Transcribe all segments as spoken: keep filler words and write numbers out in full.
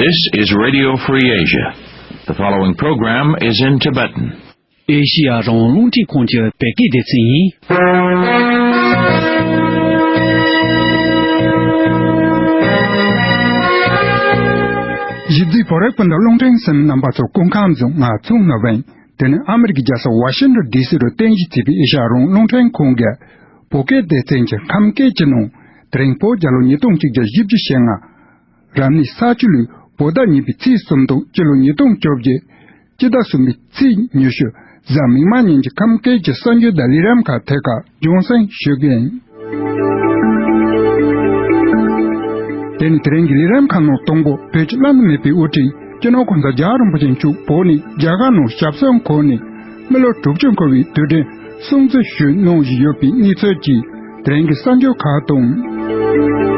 This is Radio Free Asia. The following program is in Tibetan. ཨེ་ཤི་ཡ་རང་དབང་རླུང་འཕྲིན་ཁང་གི་བོད་སྐད་སྡེ་ཚན་ཡིན། གཞིས་རྩེ་བོད་རིགས་སྤུན་ཟླ་རླུང་འཕྲིན་གསན་མི་རྣམ་པ་ཚོ་སྐུ་ཁམས་བཟང་། ང་ཚོ་ནོར་བན། དེ་ནི་ཨ་མི་རི་ཀའི་རྒྱལ་ས་ཝ་ཤིང་ཊོན་ཌི་སི་རུ་རྟེན་གཞི་བྱས་པའི་ཨེ་ཤ་ཡ་རང་དབང་རླུང་འཕྲིན་ཁང་གི་བོད་སྐད་སྡེ་ཚན་གྱི་ཁམས་སྐད་ཀྱི་ནང་། དེ་རིང་བོད་རྒྱལ་ལོ་ཉིས་སྟོང་གཅིག་བརྒྱ་བཞི་བཅུ་ཞེ་ལྔ། རབ་གནས་ས་བཅུ་ལོའི་བོད་ཟླ་གཉིས་པའི་ཚེས་སུམ་སྟོང་། སྤྱི་ལོ་ཉིས་སྟོང་བཅོ་བརྒྱད། སྤྱི་ཟླ་གསུམ་པའི་ཚེས་ཉི་ཤུ། གཟའ་མིག་དམར་ཉིན་གྱི་ཁམས་སྐད་ཀྱི་གསར་འགྱུར་དང་ལས་རིམ་ཁག་ཐད་ཀར་རྒྱང་སྲིང་ཞུ་གི་ཡིན། དེ་ནི་དེ་རིང་གི་ལས་རིམ་ཁག་ནང་དང་པོ། བོད་ཀྱི་བླ་ན་མེད་པའི་དབུ་ཁྲིད་སྤྱི་ནོར་གོང་ས་རྒྱལ་བ་རིན་པོ་ཆེ་མཆོག་བོད་ནས་རྒྱ་གར་ནང་ཞབས་སོར་འཁོད་ནས་མི་ལོ་དྲུག་ཅུ་འཁོར་བའི་དུས་དྲན་སྲུང་བརྩི་ཞུས་གནང་བཞིན་ཡོད་པའི་གནས་ཚུལ་གྱི་དེ་རིང་གི་གསར་འགྱུར་ཁག་དང་།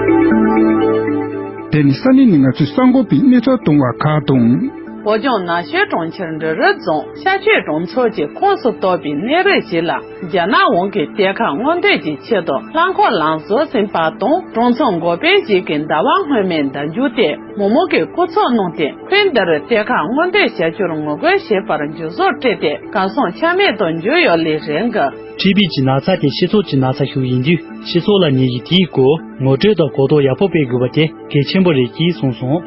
དེ་ནི་ས་གནས་ནས་ང་ཚོས་གསར་འགོད་པའི་གནས་ཚུལ་གཏོང་བ་ཁག་དང་། བོད་ལྗོངས་ནག་ཆུའི་གྲོང་ཁྱེར་འབྲི་རུ་རྫོང་ཤར་ཆོས་གྲོང་ཚོ་གི་ཁོངས་སུ་གཏོགས་པའི་གནས་རི་ཞིག་ལ། རྒྱ་ནག་དབང་གིས་གཏེར་ཁ་སྔོག་འདོན་གྱི་ཆེད་དུ་རླངས་འཁོར་ལམ་བཟོ་ཟིན་པ་དང་། གྲོང་ཚོ་འགོ་དཔོན་ཞིག་གིས་ཟླ་བ་སྔོན་མའི་ཟླ་མཇུག་སྟེ་མོག་མོག་གི་སྐུ་ཚབ་གནང་སྟེ། ཁུལ་འདིར་གཏེར་ཁ་སྔོག་འདོན་བྱ་རྒྱུར་ངོ་རྒོལ་བྱས་པར་འཇུ་བཟུང་སྤྲད་དེ། གར་སོང་ཆ་མེད་དུ་གྱུར་ཡོད་ལེ་རེད་འགའ། མཁྲིས་པའི་ན་ཚ་དེ་སྤྱི་ཚོགས་ཀྱི་ན་ཚ་ཞིག་ཡིན་དུས། སྤྱི་ཚོགས་ལ་ནད་གཞི་དེའི་སྐོར་ངོ་སྤྲོད་དང་གོ་རྟོགས་ཡག་པོ་སྤེལ་དགོས་པ་དེ་གལ་ཆེན་པོ་རེད་ཅེས་གསུངས་སོང་།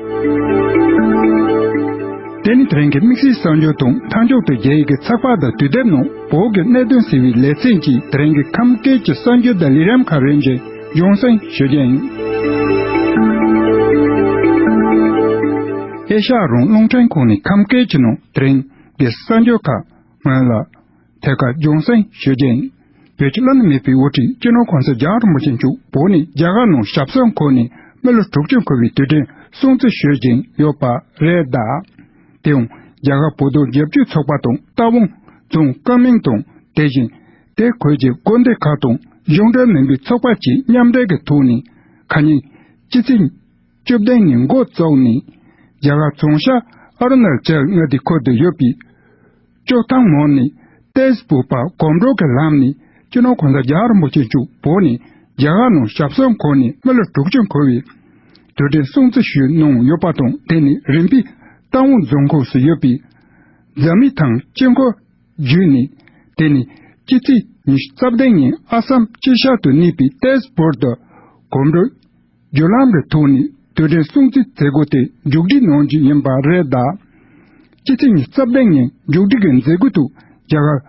དེ་ནི་དེ་རིང་གི་དམིགས་བསལ་གསར་འགྱུར་དང་། མཐའ་མཇུག་ཏུ་རྒྱ་ཡིག་གི་ཚགས་པར་དང་དུས་དེབ་ནང་བོད་ཀྱི་གནད་དོན་ཟེར་བའི་ལེ་ཚན་གྱིས་དེ་རིང་གི་ཁམས་སྐད་ཀྱི་གསར་འགྱུར་དང་ལས་རིམ་ཁག་རིམ་བཞིན་རྒྱང་སྲིང་ཞུ་རྒྱུ་ཡིན། ཨེ་ཤ་ཡ་རང་དབང་རླུང་འཕྲིན་ཁང་ནས་ཁམས་སྐད་ཀྱི་ནང་དེ་རིང་གི་གསར་འགྱུར་ཁག་སྔོན་ལ་ཐད་ཀར་རྒྱང་སྲིང་ཞུ་རྒྱུ་ཡིན། བོད་ཀྱི་བླ་ན་མེད་པའི་དབུ་ཁྲིད་སྤྱི་ནོར་གོང་ས་རྒྱལ་བ་རིན་པོ་ཆེ་མཆོག་བོད་ནས་རྒྱ་གར་ནང་ཞབས་སོར་འཁོད་ནས་མི་ལོ་དྲུག་ཅུ་འཁོར་བའི་དུས་དྲན་སྲུང་བརྩི་ཞུ་བཞིན་ཡོད་པ་རེད་གདའ། དེའང་རྒྱ་གར་བོད་དོན་རྒྱབ་སྐྱོར་ཚོགས་པ་དང་། རྟ་དབང་རྫོང་ཀ་མིང་དང་། དེ་བཞིན་དེ་ཁུལ་གྱི་དགོན་སྡེ་ཁག་དང་། གཞུང་འབྲེལ་མིན་པའི་ཚོགས་པ་བཅས་མཉམ་འབྲེལ་གྱི་ཐོག་ནས། ཁ་ཉིན་སྤྱི་ཚེས་བཅུ་བདུན་ཉིན་འགོ་བཙུགས་ནས། རྒྱ་གར་བྱང་ཤར་ཨ་རུ་ན་ཅལ་མངའ་སྡེའི་ཁུལ་དུ་ཡོད་པའི་ཅོག་ཐང་མོན་ནས་ཏེས་པུར་བར་གོམ་བགྲོད་ཀྱི་ལམ་ནས། སྤྱི་ནོར་གོང་ས་རྒྱལ་བ་རིན་པོ་ཆེ་མཆོག་བོད་ནས་རྒྱ་གར་ནང་ཞབས་སོར་འཁོད་ནས་མི་ལོ་དྲུག་ཅུ་འཁོར་བའི་དུས་དྲན་སྲུང་བརྩི་ཞུས་གནང་ཡོད་པ་དང་། དེ་ནས་རིམ་པས་རྟ་དབང་རྫོང་ཁོངས་སུ་ཡོད་པའི་རྫ་སྨད་ཐང་དཀྱིལ་འཁོར་བརྒྱུད་ནས། དེ་ནས་སྤྱི་ཚེས་ཉི་ཤུ་རྩ་བདུན་ཉིན་ཨ་སམ་དཀྱིལ་ཤར་དུ་གནས་པའི་ཏེས་པུར་དུ་གོམ་བགྲོད་བརྒྱུད་ལམ་གྱི་ཐོག་ནས་དུས་དྲན་སྲུང་བརྩི་མཛད་སྒོ་དེ་མཇུག་སྒྲིལ་གནང་རྒྱུ་ཡིན་པ་རེད་གདའ། སྤྱི་ཚེས་ཉི་ཤུ་རྩ་བདུན་ཉིན་མཇུག་སྒྲིལ་གྱི་མཛད་སྒོ་དུ་རྒྱ་གར་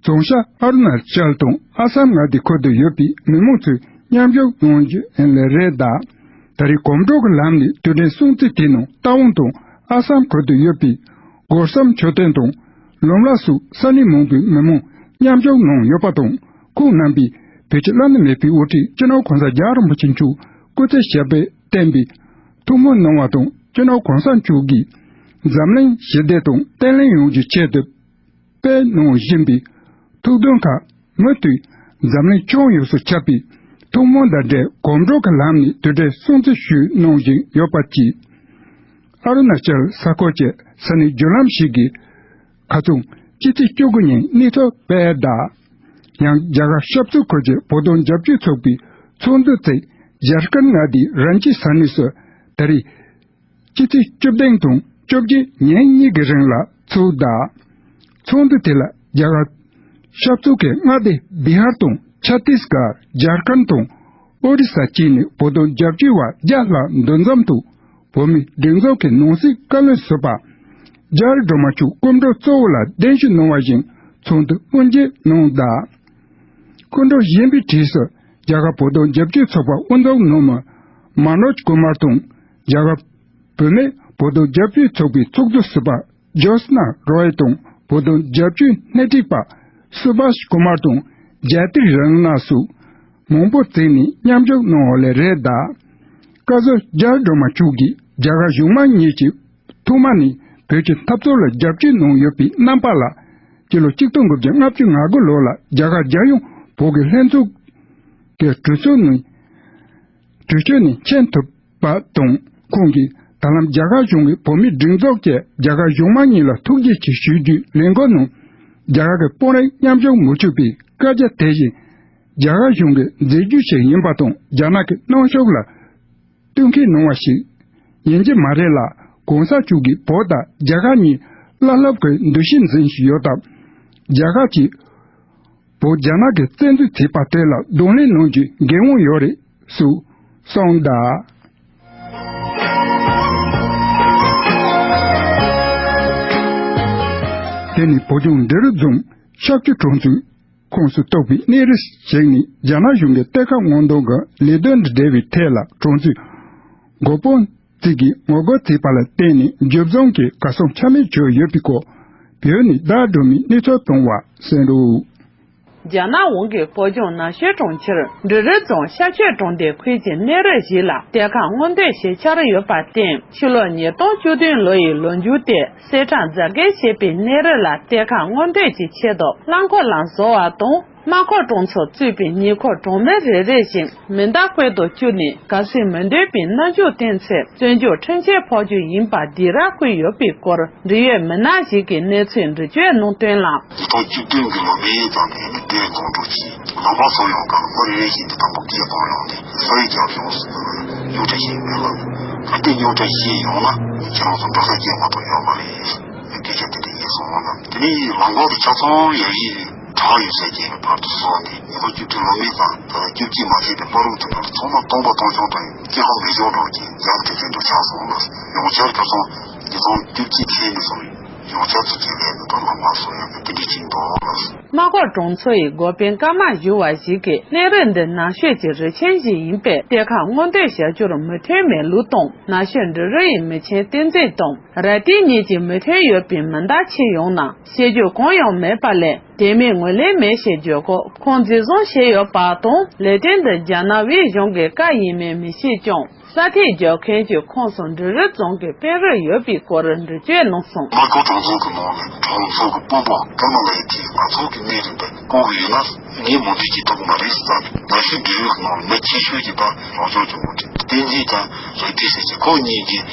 བྱང་ཤར་ཨ་རུ་ན་ཅལ་དང་ཨ་སམ་མངའ་སྡེའི་ཁུལ་དུ་ཡོད་པའི་མི་མང་ཚོས་མཉམ་ཞུགས་གནང་རྒྱུ་ཡིན་ལེ་རེད་གདའ། ད་རེས་གོམ་བགྲོད་ཀྱི་ལམ་ནས་དུས་དྲན་སྲུང་བརྩི་དེ་ནང་རྟ་དབང་དང་ཨ་སམ་ཁུལ་དུ་ཡོད་པའི་སྒོ་བསམ་མཆོད་རྟེན་དང་། ལམ་ལ་སོགས་ས་གནས་མང་པོའི་མི་མང་མཉམ་ཞུགས་གནང་ཡོད་པ་དང་། ཁོང་རྣམ་པས་བོད་ཀྱི་བླ་ན་མེད་པའི་དབུ་ཁྲིད་སྤྱི་ནོར་གོང་ས་རྒྱལ་བ་རིན་པོ་ཆེ་མཆོག་སྐུ་ཚེ་ཞབས་པད་བརྟན་པའི་ཐུགས་སྨོན་གནང་བ་དང་། སྤྱི་ནོར་གོང་ས་མཆོག་གིས་འཛམ་གླིང་ཞི་བདེ་དང་བརྟན་ལྷིང་ཡོང་རྒྱུའི་ཆེད་དུ་སྤེལ་གནང་བཞིན་པའི་ཐུགས་འདུན་ཁག་མུ་མཐུད་འཛམ་གླིང་ཁྱོན་ཡོངས་སུ་ཁྱབ་པའི་ཐུགས་སྨོན་དང་འབྲེལ་གོམ་བགྲོད་ཀྱི་ལམ་ནས་དུས་དྲན་སྲུང་བརྩི་ཞུས་གནང་བཞིན་ཡོད་པ་བཅས། ཨ་རུ་ན་ཅལ་ས་ཁུལ་གྱི་ས་གནས་བརྒྱུད་ལམ་ཞིག་གིས་ཁ་རྩང་སྤྱི་ཚེས་བཅུ་དགུ་ཉིན་གནས་ཚུལ་སྤེལ་གདའ། ཡང་རྒྱ་གར་ཤར་ཕྱོགས་ཁུལ་གྱི་བོད་དོན་རྒྱབ་སྐྱོར་ཚོགས་པའི་ཚོགས་འདུ་དེ་ཇར་ཁན་མངའ་སྡེའི་རན་ཅི་ས་གནས་སུ་ད་རེས་སྤྱི་ཚེས་བཅུ་བདུན་དང་བཅོ་བརྒྱད་ཉིན་གཉིས་ཀྱི་རིང་ལ་ཚོགས་གདའ། ཚོགས་འདུ་དེ་ལ་རྒྱ་གར་ཤར་ཕྱོགས་ཀྱི་མངའ་སྡེ་བི་ཧར་དང་ཆ་ཏིས་གར། ཇར་ཁན་དང་ཨོ་རི་ས་བཅས་ནས་བོད་དོན་རྒྱབ་སྐྱོར་བ་བརྒྱ་ལྷག་འདུ་འཛོམས་ཐོག་བོད་མིའི་སྒྲིག་འཛུགས་ཀྱི་ནང་སྲིད་བཀའ་བློན་ཟུར་པ་རྒྱ་རི་སྒྲོལ་མ་མཆོག་སྐུ་མགྲོན་གཙོ་བོ་ལ་གདན་ཞུ་གནང་བ་བཞིན་ཚོགས་འདུ་དབུ་འབྱེད་གནང་གདའ། སྐུ་མགྲོན་གཞན་པའི་གྲས་སུ་རྒྱ་གར་བོད་དོན་རྒྱབ་སྐྱོར་ཚོགས་པ་དབུ་འཛུགས་གནང་མི་མ་ནོཇ་ཀུ་མར་དང་། རྒྱ་གར་བུད་མེད་བོད་དོན་རྒྱབ་སྐྱོར་ཚོགས་པའི་ཚོགས་གཙོ་ཟུར་པ་ཇོ་སྣ་རོའི་དང་། བོད་དོན་རྒྱབ་སྐྱོར་སྣེ་ཁྲིད་པ་སུ་བྷ་ཤ་ཀུ་མར་དང་། ཇཱ་ཏིར་རང་ན་སོགས་མང་པོ་བརྩིས་ནས་མཉམ་ཞུགས་གནང་བ་ལས་རེད་གདའ། བཀའ་ཟུར་རྒྱ་རི་སྒྲོལ་མ་མཆོག་གིས་རྒྱ་གར་གཞུང་མང་གཉིས་ཀྱིས་ཐོག་མ་ནས་བོད་ཀྱི་འཐབ་རྩོད་ལ་རྒྱབ་སྐྱོར་གནང་ཡོད་པའི་རྣམ་པ་ལ། སྤྱི་ལོ་ཆིག་སྟོང་དགུ་བརྒྱ་ལྔ་བཅུ་ང་དགུ་ལོ་ལ་རྒྱ་གར་རྒྱལ་ཡོངས་བོད་ཀྱི་ལྷན་ཚོགས་ཀྱི་གྲོས་ཚོགས་ནས་གྲོས་ཆོད་ནས་ཕྱིན་ཐུབ་པ་དང་། ཁོང་གིས་ད་ལམ་རྒྱ་གར་གཞུང་གིས་བོད་མིའི་སྒྲིག་འཛུགས་ཀྱིས་རྒྱ་གར་གཞུང་མང་གཉིས་ལ་ཐུགས་རྗེ་ཆེ་ཞུ་རྒྱུའི་ལས་འགུལ་ནང་རྒྱ་གར་གྱི་དཔོན་རིགས་མཉམ་ཞུགས་མི་བྱུང་བའི་བཀའ་རྒྱ་དེ་བཞིན་རྒྱ་གར་གཞུང་གི་མཛད་རྗེས་ཤིག་ཡིན་པ་དང་། རྒྱ་ནག་གི་གནོན་ཤུགས་ལ་བསྟུན་མཁས་གནང་བ་ཞིག་ཡིན་གྱི་མ་རེད་ལ། གོང་ས་མཆོག་གིས་བོད་དང་རྒྱ་གར་གཉིས་བླ་སློབ་ཀྱི་འདུ་ཤེས་འཛིན་བཞིན་ཡོད་སྟབས། རྒྱ་གར་གྱིས་བོད་རྒྱ་ནག་གི་བཙན་འཛུལ་བྱས་པ་དེ་ལ་གདོང་ལེན་གནང་རྒྱུའི་འགན་དབང་ཡོད་རེད་ཞེས་གསུངས་གདའ། དེ་ནི་བོད་ལྗོངས་འབྲི་རུ་རྫོང་ཤར་ཆུ་གྲོང་ཚོའི་ཁོངས་སུ་གཏོགས་པའི་གནས་རི་ཞིག་ནས་རྒྱ་ནག་གཞུང་གི་གཏེར་ཁ་སྔོག་འདོན་གྱི་ལས་དོན་དང་འབྲེལ་བའི་ཐད་ལ་གྲོང་ཚོའི་འགོ་དཔོན་ཅིག་གིས་ངོ་རྒོལ་བྱས་པ་ལ་བརྟེན་ནས་འཇུ་བཟུང་གིས་གར་སོང་ཆ་མེད་བྱུང་ཡོད་པའི་སྐོར། བོད་ནས་བདག་སྒྲོལ་མའི་གནས་ཚུལ་གཏོང་བ་གསན་རོགས། རྒྱ་ནག་དབང་གིས་བོད་ལྗོངས་ན་གཞོན་གྲོང་ཁྱེར་འབྲི་རུ་རྫོང་ཤར་ཆུ་གྲོང་རྡལ་ཁུལ་གྱི་གནས་རི་ཞིག་ལ་གཏེར་ཁ་སྔོག་འདོན་བྱེད་འཆར་ཡོད་པར་བརྟེན། ཕྱི་ལོ་ཉིས་སྟོང་བཅུ་བདུན་ལོ་ཡི་ལོ་མཇུག་སྟེ། གསེར་ཁྲ་རྫ་རྒན་ཞེས་པའི་གནས་རི་ལ་གཏེར་ཁ་སྔོག་འདོན་གྱི་ཆེད་དུ་རླངས་འཁོར་ལ་བཟོ་བ་དང་། རྨ་ཁོ་གྲོང་ཚོ་གཙོས་པའི་ཉེ་འཁོར་གྲོང་མི་རེ་རེ་བཞིན་མེ་མདའ་བཀོད་དུ་བཅུག་ནས། གལ་སྲིད་མི་འདོད་པའི་མནར་གཅོད་བསྟན་ཚེ་བཙོན་འཇུག་ཁྲིམས་ཆད་ཕོག་རྒྱུ་ཡིན་པ་སྡིགས་ར་བསྐུལ་ཡོད་པའི་སྐོར། འབྲེལ་ཡོད་མི་སྣ་ཞིག་གིས་གནས་ཚུལ་འགྲེལ་བརྗོད་གནང་དོན་ལ། ཉིས་སྟོང་བཅུ་བདུན་གྱི་ལོ་མའི་ཙམ་ནས་ནི་དེ་གདོང་གྲོགས་ཀྱིས་ལམ་བར་སོང་ཡོང་སྐབས་མི་རེ་རེ་བཞིན་དུ་དང་པོ་སྐད་བཏང་ཡོང་ནས་ས་ཡིག་རྒྱབ་ཡོང་ཟེར་ནས་རྙོག་དྲ་ཞིག་མེད་ལ། གལ་ཏེ་རྙོག་དྲ་ཞིག་ཡོང་ན་ཁྱེད་རང་ཚོ་འགྲོ་ས་སྐྱེལ་མ་གཏོགས་ཡོད་མ་རེད། སྐད་ཆ་དེ་འདྲ་ཡིན་སོང་ལ། དེ་ནས་ལམ་བར་དུ་ཆ་ཚང་ཡོད་ཡིན་བྲག་ཡོད་ས་ཀྱི་བར་དུ་སོང་ནས་ཉི་མ་བཅུ་དྲུག་ལོ་མའི་ཙམ་ད་བཅུ་གཅིག་མ་ཟིན་པའི་བར་དུ་ནང་ཚང་མ་སྟོང་པ་སྟོང་ཆུང་དང་སྐྱེ་ཁམས་མེ་སྦྱོར་འགྲོ་གི་ཡག་དེ་ཚོ་འགྲོ་ཆགས་སོང་ལ། ཡོངས་ཁྱབ་ཁ་སང་ཉི་སྟོང་བཅུ་གཅིག་ཚེས་ནས་བཟུང་ཡོངས་ཁྱབ་ཚོ་ཅིག་ལས་ནས་ད་ལམ་བར་སོང་ཡོད་ནས་དེ་འདྲ་ཅིག་འདུག་ལ། རྨ་ཁོ་གྲོང་ཚོ་ཡི་འགོ་དཔོན་ཀརྨ་ཞུ་བ་ཞིག་གིས་གནས་རི་འདི་ནགས་ཤོད་ཀྱི་རི་ཆེན་ཞིག་ཡིན་པས་གཏེར་ཁ་སྔོག་འདོན་བྱ་རྒྱུར་མོས་མཐུན་མེད་ལུགས་དང་། ནགས་ཤོད་འབྲི་རུ་ཡི་མི་ཆེན་བསྟན་འཛིན་དང་ར་ཏི་གཉིས་ཀྱི་མོས་མཐུན་ཡོད་པའི་མི་འདང་ཆེ་ཡོང་ན་བཤད་རྒྱུ་གང་ཡང་མེད་པ་ལས། དེ་མིན་ངོས་ལེན་མེད་ཞེས་བརྗོད་སྐབས། ཁོང་འཛིན་བཟུང་བྱས་ཡོད་པ་དང་། ལས་དོན་འདི་རྒྱ་ནག་དབུས་གཞུང་གི་བཀའ་ཡིན་མིན་མི་ཤེས་ཀྱང་། ས་ཐིག་རྒྱག་མཁན་གྱི་ཁོངས་སུ་འབྲི་རུ་རྫོང་གི་དཔོན་རིགས་ཡོད་པའི་སྐོར་འགྲེལ་བརྗོད་གནང་སོང་། རྨ་ཁོ་གྲོང་ཚོ་གི་ནང་ནས་གྲོང་ཚོ་གི་དཔོན་པོ་ཀརྨ་ལགས་ཀྱིས་ང་ཚོ་གི་གནས་རི་འདི་བསྐོར་གི་ཡོད་ན་ངས་མོས་མཐུན་བྱེད་ཐུབ་ཀྱི་མ་རེད་ཟེར། ནགས་ཤོད་འབྲི་རུ་གི་ནང་ནས་མི་ཆེ་ཤོས་ཀྱི་ད་རང་སྐྱོང་ལྗོངས་མི་དེ་བསྟན་འཛིན་དང་ར་ཏི་ཟེར་གྱི་ཁོ་གཉིས་ཀྱིས་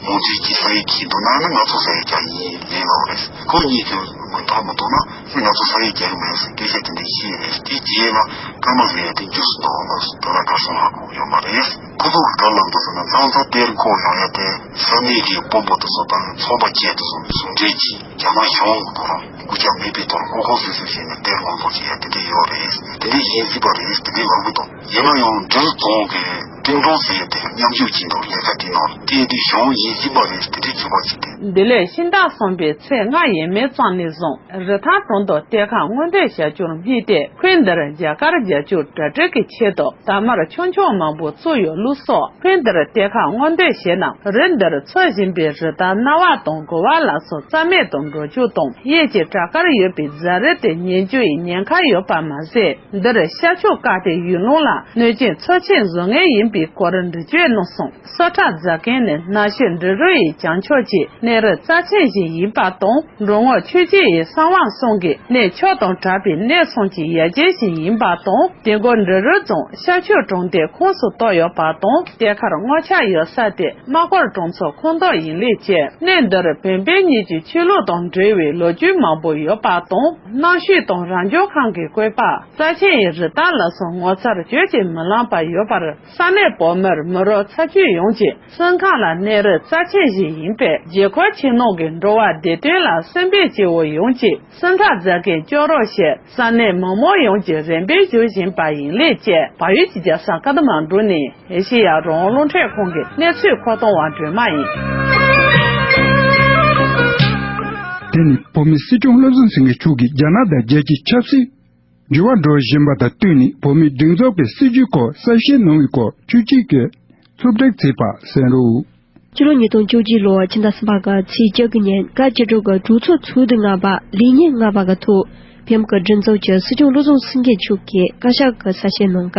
མོས་མཐུན་གྱིས་ས་ཡིག་བྲིས་འདུག་ན་ནི་ང་ཚོ་ས་ཡིག་རྒྱག་ཡིན་ལེན་ལབ་རེད། ཁོ་གཉིས་ཀྱིས་མོས་མཐུན་མི་འདུག་ན་ང་ཚོ་ས་ཡིག་རྒྱག་གི་མེད་ཟེར་སྐད་ཆ་དེ་འདྲ་བཤད་རེད། དེ་རྗེས་ལ་ཀརྨ་ཟེར་ཡ་དེ་འཇུ་སོང་ལབ་སོང་། དེ་ལ་གར་སོང་ཧ་གོ་ཡོད་མ་རེད། ཁོ་ཚོ་གིས་ག་ལབ་འདུག་ཟེར་ན་ལྷ་ས་གཏེར་འཁོར་ཡོང་ཡ་དེ་ས་གནས་ཀྱི་དཔོན་པོ་དེ་ཚོ་དང་ཚོགས་པ་བཅས་དེ་ཚོ་ནས་ཟུང་འབྲེལ་གྱིས་རྒྱ་ནག་གཞུང་གི་ཐོག་རང་སྐུ་ཕྱྭ་མེད་པའི་ཐོག་ལ་ཁོ་ཁོ་སོ་སོ་བྱས་ནས་གཏེར་སྔོག་འདོན་བྱེད་ཡ་དེ་འདྲ་ཡོད་རེད། དེ་འདྲ་ཡིན་སྲིད་པ་རེད། དེ་འདྲ་ལབ་གི་འདུག་ཡིན་ན་ཡང་འབྲི་རུ་རྫོང་གི་ཀྲུང་ཀྲོང་ཟེར་ཡ་དེ་མཉམ་ཞུགས་བྱས་འདུག་ལས་ཀ་དེ་ནང་ལ་དེ་འདྲ་གཞུང་ཡིན་སྲིད་པ་རེད། དེ་འདྲ་བྱེད་པ་བྱས་ཏེ། འདི་ལོའི་ཕྱི་ཟླ་གསུམ་པའི་ཚེས་ལྔ་ཡས་མས་ཙམ་ནས་བཟུང་རི་ཐང་གྲོང་དུ་གཏེར་ཁ་སྔོག་འདོན་བྱ་རྒྱུར་དམིགས་ཏེ། ཁུལ་འདིར་རྒྱ་གར་རྒྱལ་སྐྱོང་གྲ་སྒྲིག་གི་ཆེད་དུ་དར་དམར་ཆུང་ཆུང་མང་པོ་བཙུགས་ཡོད་ལུགས་སོགས། ཁུལ་འདིར་གཏེར་ཁ་སྔོག་འདོན་བྱས་ན་རི་འདིར་འཚོ་བཞིན་པའི་རི་དྭགས་གནའ་བ་དང་དགོ་བ་ལ་སོགས་རྩ་མེད་དུ་འགྲོ་རྒྱུ་དང་། གཡས་ཀྱི་བྲག་དཀར་ཡོད་པའི་རྫ་རི་དེ་ཉིལ་རྒྱུ་ཡི་ཉེན་ཁ་ཡོད་པ་མ་ཟད། འདིར་ཤར་ཕྱོགས་བཀག་སྡེ་ཡུལ་ལུང་ལ་གནོད་སྐྱོན་ཚབས་ཆེན་བཟོ་ངེས་ཡིན་པའི་སྐོར་འགྲེལ་བརྗོད་གནང་སོང་། སོ་ཁྲ་རྫ་མཁན་ནི་ནགས་ཤོད་འབྲི་རུ་ཡི་བྱང་ཕྱོགས་ཀྱི་གནས་རི་རྩ་ཆེན་ཞིག་ཡིན་པ་དང་། འབྲོང་ངོར་ཆོས་རྗེ་ཡི་གསང་བ་གསུམ་གྱི་གནས་མཆོག་དང་གྲགས་པའི་གནས་གསུམ་གྱི་ཡ་གྱལ་ཞིག་ཡིན་པ་དང་། དེ་སྐོར་འབྲི་རུ་རྫོང་ཤར་ཕྱོགས་གྲོང་རྡལ་ཁོངས་སུ་གཏོགས་ཡོད་པ་དང་། གཏེར་ཁར་སྔོག་ཆ་ཡོད་ས་དེ་རྨ་སྐོར་གྲོང་ཚོ་ཁོངས་གཏོགས་ཡིན་ལུགས་བཅས། གནས་འདིར་བོན་བན་གཉིས་ཀྱི་ཆོས་ལུགས་དང་འབྲེལ་བའི་ལོ་རྒྱུས་མང་པོ་ཡོད་པ་དང་། རྣམ་ཤེས་དང་རང་བྱུང་ཁམས་ཀྱི་བཀོད་པ། རྩ་ཆེན་ཡི་རི་དྭགས་ལ་སོགས་ངོ་མཚར་བརྗོད་ཀྱིས་མི་ལངས་པ་ཡོད་པར། ས་གནས་བོད་མིར་མི་རབས་ཚ་བརྒྱུད་ཡོངས་ཀྱི་སེམས་ཁམས་ལ་གནས་རི་རྩ་ཆེན་ཞིག་ཡིན་པས། རྒྱལ་འཁོར་ཆེ་ནོར་གྱི་འགྲོ་བ་བདེ་དོན་ལ་སེམས་པའི་སྐྱེ་བོ་ཡོངས་ཀྱིས་སེམས་ཐག་རྩ་མཁན་སྐྱོང་རོགས་ཞེས་ས་གནས་མི་མང་ཡོངས་ཀྱིས་རེ་འབོད་ཞུ་བཞིན་པ་ཡིན་ལུགས་བཅས། བལ་ཡུལ་གྱི་རྒྱལ་ས་ཀ་ཐ་མན་གྲུ་ནས་ཨེ་ཤེ་ཡ་རང་དབང་རླུང་འཕྲིན་ཁང་གི་གནས་ཚུལ་མཁོ་གཏོང་བ་སྒྲོལ་མ་ཡིན། དེ་ནི་བོད་མི་སྲིད་སྐྱོང་བློ་བཟང་སེང་གེ་མཆོག་གིས་རྒྱ་ནག་དང་རྒྱལ་སྤྱིའི་ཆབ་སྲིད་འགྱུར་བ་འགྲོ་བཞིན་པ་དང་བསྟུན་ནས་བོད་མིའི་སྒྲིག་འཛུགས་ཀྱི་སྲིད་བྱུས་སྐོར་གསལ་བཤད་གནང་བའི་སྐོར་ཆོས་སྐྱིད་ཀྱིས་རྩོམ་སྒྲིག་བྱས་པ་གསན་རོགས། ཕྱི་ལོ་ཉིས་སྟོང་བཅུ་གཅིག་ལོ་ཕྱི་ཟླ་གསུམ་པ་གི་ཚེས་བཅུ་དགུ་ཉིན་བཀའ་སྤྱི་ཁྲོད་ཀྱི་གྲོས་ཚོགས་ཚོགས་དུས་ལྔ་པ་ལས་ཉིན་ལྔ་པ་གི་ཐོག་བོད་མི་གི་སྒྲིག་འཛུགས་ཀྱི་སྲིད་སྐྱོང་བློ་བཟང་སེང་གེ་མཆོག་གིས་བཀའ་ཤག་གི་གསལ་བཤད་ནང་ཀ་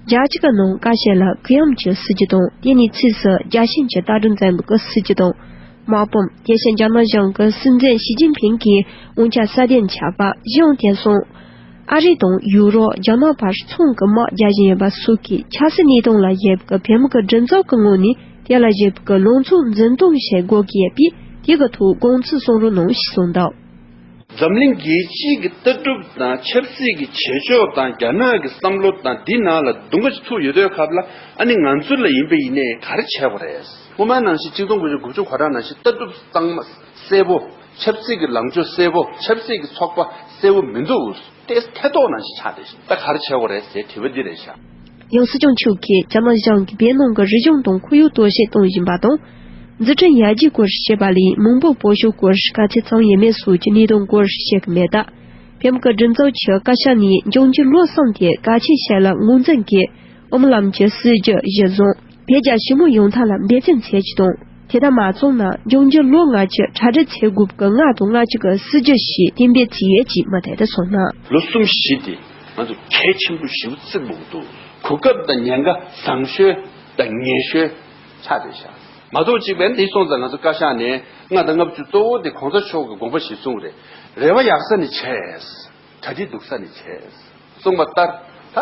བརྒྱ་གཅིག་གི་ནང་ཀ་ཤས་ལ་གུ་ཡངས་ཀྱི་སྲིད་བྱུས་དང་། དེ་ནས་ཚིགས་སུ་རྒྱལ་ཞེན་གྱི་ལྟ་གྲུབ་འཛིན་པའི་སྲིད་བྱུས་དང་། དམག་དཔུང་། དེ་བཞིན་རྒྱ་ནག་གཞུང་གི་སྲིད་འཛིན་ཞི་ཅིན་ཕིང་གིས་དབང་ཆ་སྲ་བརྟན་ཆགས་པ། གཞུང་དེང་སང་ཨ་རི་དང་ཡུ་རོབ། རྒྱ་ནག་བར་ཚོང་གི་དམག་རྒྱག་བཞིན་ཡོད་པ་སོགས་ཀྱི་ཆབ་སྲིད་གནས་སྟངས་ལ་དབྱེ་བའི་བོད་མི་གི་སྒྲིག་འཛུགས་ཀྱི་ངོས་ནས་དེ་ལ་དབྱེ་བའི་ལངས་ཕྱོགས་འཛིན་སྟངས་བྱེད་དགོས་ཀྱི་ཡོད་པས། དེ་གི་ཐོག་དགོངས་ཚུལ་གསུང་རོགས་གནང་ཞེས་གསུངས་འདུག། འཛམ་གླིང་རྒྱལ་སྤྱིའི་གི་ལྟ་གྲུབ་དང་ཆབ་སྲིད་ཀྱི་བྱེད་ཕྱོགས་དང་རྒྱ་ནག་གི་བསམ་བློ་དང་འདི་ནང་ལ་དུང་ག་ཅིག་ཚུགས་ཡོད་དུས་སྐབས་ལ། ཨ་ནི་ང་ཚོ་ལ་ཡིན་པ་ཡིན་ནའི་ག་རེ་བྱས་དགོས་རེད། སྔོན་མ་ནང་བཞིན་གཅིག་སྟོང་དགུ་བརྒྱ་དགུ་བཅུ་གོ་གྲངས་ནང་བཞིན་ལྟ་གྲུབ་གཙང་མ་གསལ་པོ། ཆབ་སྲིད་ཀྱི་ལངས་ཕྱོགས་གསལ་པོ། ཆབ་སྲིད་ཀྱི་ཚོགས་པ་གསལ་པོ་མི་འདུག་དེ་ཐེ་གཏོགས་ནང་བཞིན་ཆགས་བསྡད་ཤག་ད་ག་རེ་བྱེད་དགོས་རེད་ཟེར་དྲི་བ་འདི་རེད་ཤག་ཡང་སྲིད་སྐྱོང་མཆོག་གིས་རྒྱ་ནག་གཞུང་གིས་བོད་ནང་གི་རིག་གཞུང་དང་ཁོར་ཡུག་གཏོར་བཤིག་གཏོང་བཞིན་པ་དང་། འཛུགས་སྐྲུན་ཡར་རྒྱས་སྐོར་བཤད་པ་ལས་མི་འབོར་སྤོ་བཤུག་སྐོར་ག་ཚད་བྱུང་ཡོད་མེད་སོགས་ཀྱི་གནད་དོན་སྐོར་བཤད་ཀྱི་མེད་སྟབས། བོད་མི་གི་སྒྲིག་འཛུགས་ཀྱི་བཀའ་ཤག་ནས་འབྱུང་འགྱུར་ལོ་གསུམ་དེ་གལ་ཆེ་ཤོས་ལ་ངོས་འཛིན་གྱིས། ཨོམ་ལམ་གྱི་སྲིད་ཇུས་གཞི་བཟུང་། བོད་རྒྱ་ཞི་མོལ་ཡོང་ཐབས་ལ་འབད་བརྩོན་བྱེད་ཀྱི་དང་། དེ་ལྟར་མ་བྱུང་ན་འབྱུང་འགྱུར་ལོ་ལྔ་གྱི་གྲ་སྒྲིག་བྱེད་དགོས་ཀྱི་ལྔ་དང་ལྔ་གཅིག་གི་སྲིད་ཇུས་ཤིག་གཏན་འབེབས་བྱས་ཡོད་ཅེས་མུ་མཐུད་དུ་གསུངས་གནང་། ལོ་གསུམ་བཞི་དེ་ང་ཚོ་གལ་ཆེན་པོ་ཞེ་པོ་བརྩི་དགོས་ཀྱི་འདུག་གོ་སྐབས་དང་ཉེན་ཁ་བཟང་ཤོས་དང་ངན་ཤོས་ཆགས་བསྡད་ཤག་མ་གཏོགས་གཅིག་པའི་འདི་སོང་ཙང་ང་ཚོ་བཀའ་ཤག་ནས་ལྔ་དང་ལྔ་བཅུ་གཙོ་བོ་དེ་གོང་ས་མཆོག་གི་དགོངས་པ་གཞིར་བཟུང་རེད། རེ་བ་ཡག་ས་ནས་བྱས། གྲ་སྒྲིག་སྡུག་ས་ནས་བྱས། གསུངས་པ་ལྟར་ད་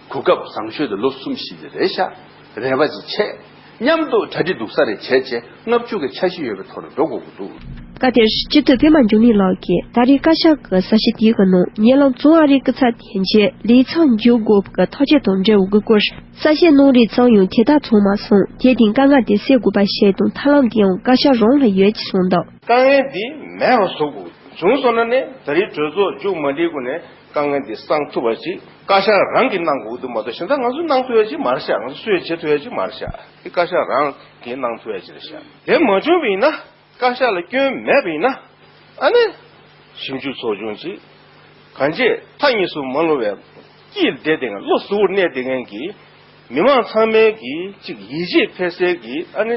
གོ་སྐབས་བཟང་ཤོས་དེ་ལོ་གསུམ་བཞི་དེ་རེད་ཤག་རེ་བ་ཅིག་བྱས། མཉམ་དུ་གྲ་སྒྲིག་སྡུག་ས་རེ་བྱས་བྱས། ལྔ་བཅུ་གི་འཆར་གཞི་ཡོད་པའི་ཐོག་ནས་འགྲོ་དགོས་ཀྱི་འདུག་སྐབས་དེར་སྤྱི་འཐུས་པད་མ་འབྱུང་གནས་ལགས་ཀྱིས་ད་རེས་བཀའ་ཤག་གི་གསལ་བཤད་དེའི་ནང་ཉེ་ལམ་བཙོན་ཨ་རིའི་སྐུ་ཚབ་དོན་གཅོད་ལི་ཚང་འཇུག་དགོས་པའི་ཐག་གཅོད་དང་འབྲེལ་བའི་སྐོར་གསལ་བཤད་གནང་རེད་ཙང་ཡང་དེ་ལྟར་བྱུང་མ་སོང་། དེ་དེང་དཀའ་ངལ་དེ་སེལ་དགོས་པ་ཞིག་དང་ཐབས་ལམ་དེ་ཡང་བཀའ་ཤག་རང་ལ་ཡོད་ཅེས་གསུངས་འདུག་དཀའ་ངལ་འདི་མེད་པ་བཟོ་དགོས། བྱུང་སོང་ན་ནི་ད་རེས་གྲོས་ཚོགས་མཇུག་མ་སྒྲིལ་གོང་ནས་དཀའ་ངལ་འདི་སངས་ཐུབ་པ་ཅིག་བཀའ་ཤག་རང་གིས་གནང་དགོས་འདུག་མ་གཏོགས་གཞན་དག་ང་ཚོས་གནང་ཐུབ་ཡ་ཅིག་མ་རེད་ཤག་ང་ཚོས་སུས་བྱེད་ཐུབ་ཡ་ཅིག་མ་རེད་ཤག་དེ་བཀའ་ཤག་རང་གིས་གནང་ཐུབ་ཡ་ཅིག་རེད་ཤག་དེ་མ་བྱུང་བ་ཡིན་ན། བཀའ་ཤག་ལ་སྐྱོན་མེད་པ་ཡིན་ན། ཨ་ནི། ཞིབ་འཇུག་ཚོགས་ཆུང་ཅིག་གང་ཅི་མཐའ་གཉིས་སུ་མ་ལྷུང་བའི་དཀྱིལ་བསྡད་དེ་བློ་གཟུ་བོར་གནས་བསྡད་མཁན་གྱི་མི་མང་ཚང་མའི་གི་ཅིག་ཡིད་ཆེས་འཕེར་སའི་གི་ཨ་ནི་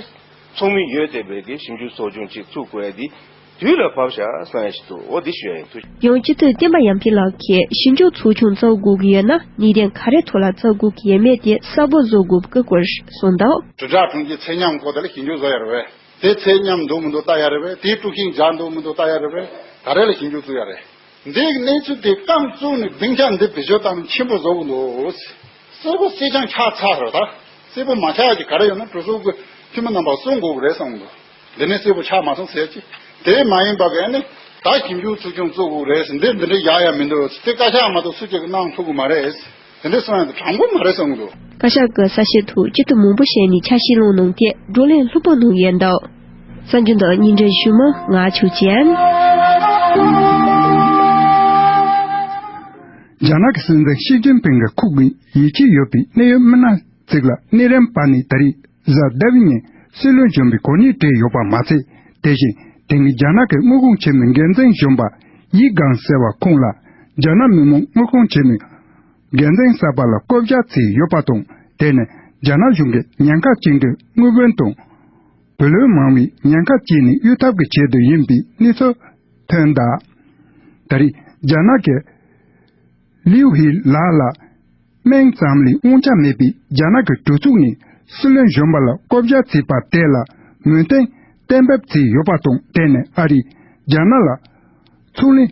ཚོགས་མི་ཡོད་བསྡད་པའི་གི་ཞིབ་འཇུག་ཚོགས་ཆུང་ཅིག་བཙུགས་དགོས་ཡ་འདི་དུས་ལ་བབ་ཤག་བསམ་ཡ་ཞིག་འདུག་འོ་འདི་ཞུ་ཡ་ཡིན། ཐུགས་རྗེ་ཆེ། ཡང་སྤྱི་འཐུས་བསྟན་པ་ཡར་འཕེལ་ལགས་ཀྱིས་ཞིབ་འཇུག་ཚོགས་ཆུང་བཙུགས་དགོས་ཀྱི་ཡོད་ན་གནད་དོན་ག་རེ་ཐོག་ལ་བཙུགས་དགོས་ཀྱི་ཡོད་མེད་དེ་གསལ་པོ་བཟོ་དགོས་པའི་སྐོར་གསུངས་འདུག་དྲིལ་བསྒྲགས་དྲུང་ཆེ་ཚེ་མཉམ་སྐོར་དེ་ལ་ཞིབ་འཇུག་བཟོ་ཡ་རེད་པས། དེ་ཚད་མཉམ་འདུག་མི་འདུག་ལྟ་ཡ་རེད་པས། དེའི་དཀྲུག་ཤིང་འཇགས་འདུག་མི་འདུག་ལྟ་ཡ་རེད་པས། ག་རེ་ལ་ཞིབ་འཇུག་བཙུགས་ཡ་རེད། འདིའི་གནས་ཚུལ་དེ་རྐང་བཙུགས་ནས་སྡིངས་ཆ་འདི་བེད་སྤྱོད་བཏང་ན་ཆེན་པོ་བཟོ་གི་འདུག་གསལ་པོ་གསལ་རྐྱང་ཆགས་ཚར་རེད་ད། གསལ་པོ་མ་ཆགས་ཀྱི་ག་རེ་ཡོད་ན་གྲོས་ཚོགས་ཀྱི་འཐུས་མི་རྣམ་པ་གསུང་དགོས་ཀྱི་རེད་བསམ་གི་འདུག་འདི་ནས་གསལ་པོ་ཆགས་མ་སོང་ཟེར་གྱི། དེ་མ་ཡིན་པ་གི་ཨ་ནི་ད་ཞིབ་འཇུག་ཚོགས་ཆུང་བཙུགས་དགོས་རེད་ཟེར། འདི་འདི་འདྲ་ཡག་ཡག་མི་འདུག་དེ་བཀའ་ཤག་མ་གཏོགས་སུ་གཅིག་གིས་གནང་ཐུབ་ཀྱི་མ་རེད། དེ་འདྲ་གསུང་ཡག་དེ་དྲང་པོ་མ་རེད་བསམ་གི་འདུག་བཀའ་ཤག་གི་གསལ་བཤད་ཐོག་སྤྱི་འཐུས་མང་པོ་ཞིག་ནས་ཆ་ཤས་བླངས་གནང་སྟེ་བགྲོ་གླེང་ལྷུག་པོ་གནང་ཡོད་འདུག་གསར་འགྱུར་འདི་སྙན་སྒྲོན་ཞུ་མི་ང་ཆོས་ཅན། རྒྱ་ནག་གི་སྲིད་འཛིན་ཞི་ཅིན་ཕིང་གིས་ཁོང་གི་ཡིད་ཆེས་ཡོད་པའི་གནད་ཡོད་མི་སྣ་ཅིག་ལ་གནས་རིམ་པ་ནས་ད་རེས་གཟའ་ཟླ་བའི་ཉིན་སྲིད་བློན་གཞོན་པའི་གོ་གནས་སྤྲད་ཡོད་པ་མ་ཚད། དེ་བཞིན་དེ་སྔའི་རྒྱ་ནག་གི་དངུལ་ཁང་ཆེན་མོའི་འགན་འཛིན་གཞོན་པ་ཡི་གང་ཟེར་བ་ཁོང་ལ་རྒྱ་ནག་མི་དམངས་དངུལ་ཁང་ཆེན་མོའི་འགན་འཛིན་གསར་པ་ལ་བསྐོ་བཞག་བྱས་ཡོད་པ་དང་། དེ་ནི་རྒྱ་ནག་གཞུང་གིས་ཉེན་ཁ་ཅན་གྱི་དངུལ་བུན་དང་བུ་ལོན་མང་བའི་ཉེན་ཁ་བཅད་ནས་གཡུག་ཐབས་ཀྱི་ཆེད་དུ་ཡིན་པའི་གནས་ཚུལ་ཐོན་གདའ། ད་རེས་རྒྱ་ནག་གིས་ལིའུ་ཧི་ལགས་ལ་སྨན་ཙམ་ལས་དབང་ཆ་མེད་པའི་རྒྱ་ནག་གི་གྲོས་ཚོགས་ནས་སྲིད་བློན་གཞོན་པ་ལ་བསྐོ་བཞག་བྱས་པ་དེ་ལ་མོས་མཐུན་གཏན་འབེབས་བྱས་ཡོད་པ་དང་། དེ་ནི་ཨ་རིས་རྒྱ་ནག་ལ་ཚོང་ལས་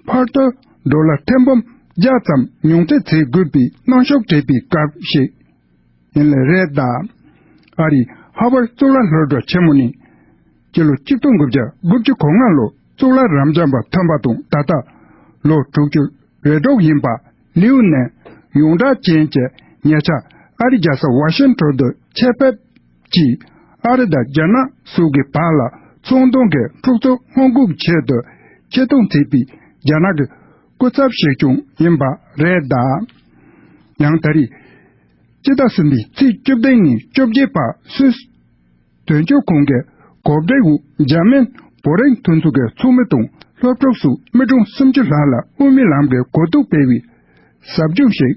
ཕར་ཏུ་ཌོ་ལར་ཐེར་འབུམ་བརྒྱ་ཙམ་ཉུང་འཕྲི་བྱེད་དགོས་པའི་གནོན་ཤུགས་སྤྲད་པའི་སྐབས་ཤིག་ཡིན་ལེ་རེད་གདའ། ཨ་རིའི་ཧར་ཝར་གཙུག་ལག་སློབ་གྲྭ་ཆེན་མོ་ནས་སྤྱི་ལོ་གཅིག་སྟོང་དགུ་བརྒྱ་དགུ་བཅུ་གོ་ལྔ་ལོར་གཙུག་ལག་རབ་འབྱམས་པ་ཐོན་པ་དང་། ད་ལྟ་ལོ་དྲུག་ཅུ་རེ་དྲུག་ཡིན་པ་ལིའུ་ནས་ཡོངས་གྲགས་ཅན་གྱི་ཉེ་ཆར་ཨ་རིའི་རྒྱལ་ས་ཝ་ཤིང་ཊོན་དུ་ཆེད་ཕེབས་ཀྱིས་ཨ་རི་དང་རྒྱ་ནག་སོགས་ཀྱི་བར་ལ་ཚོང་དོན་གྱི་འཁྲུག་རྩོད་སྔོན་འགོག་ཆེད་དུ་ཆེད་གཏོང་བྱས་པའི་རྒྱ་ནག་གི་སྐུ་ཚབ་ཞིག་ཀྱང་ཡིན་པ་རེད་གདའ། ཡང་ད་རེས་སྤྱི་ཟླ་གསུམ་པའི་ཚེས་བཅུ་བདུན་ནས་བཅོ་བརྒྱད་བར་སུད་སི་དོན་གཅོད་ཁང་གི་གོ་སྒྲིག་འོག་འཇར་མན་བོ་རིང་མཐུན་ཚོགས་ཀྱི་ཚོགས་མི་དང་སློབ་ཕྲུག་སོགས་མི་གྲངས་སུམ་ཅུ་ལྷག་ལ་དབུ་མའི་ལམ་གྱི་གོ་རྟོགས་སྤེལ་བའི་ཟབ་སྦྱོང་ཞིག་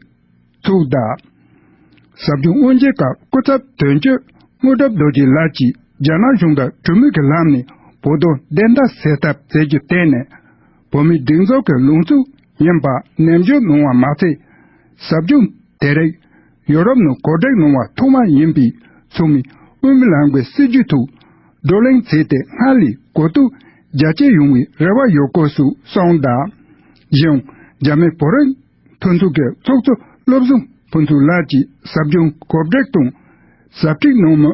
ཚུགས་གདའ། ཟབ་སྦྱོང་དབུ་འབྱེད་སྐབས་སྐུ་ཚབ་དོན་གཅོད་དངོས་གྲུབ་རྡོ་རྗེ་ལགས་ཀྱིས་རྒྱ་ནག་གཞུང་དང་གྲོས་མོལ་གྱི་ལམ་ནས་བོད་དོན་བདེན་མཐའ་གསལ་ཐབས་མཛད་རྒྱུ་དེ་ནི་བོད་མིའི་སྒྲིག་འཛུགས་ཀྱི་ལངས་ཕྱོགས་ཡིན་པ་ནན་བརྗོད་གནང་བ་མ་ཚད། ཟབ་སྦྱོང་དེ་རིང་ཡོ་རོབ་ནང་གོ་སྒྲིག་གནང་བ་ཐོག་མ་ཡིན་པས། ཚང་མས་དབུ་མའི་ལམ་གྱི་སྲིད་བྱུས་ཐོག་བགྲོ་གླེང་བྱས་ཏེ་སྔར་ལས་གོ་རྟོགས་རྒྱ་སྐྱེད་ཡོང་བའི་རེ་བ་ཡོད་སྐོར་སོགས་གསུངས་གདའ། གཞན་ཡང་འཇར་མན་བོད་རིགས་མཐུན་ཚོགས་ཀྱི་ཚོགས་གཙོ་བློ་བཟང་ཕུན་ཚོགས་ལགས་ཀྱིས་ཟབ་སྦྱོང་གོ་སྒྲིག་དང་ཟབ་ཁྲིད་གནང་མི་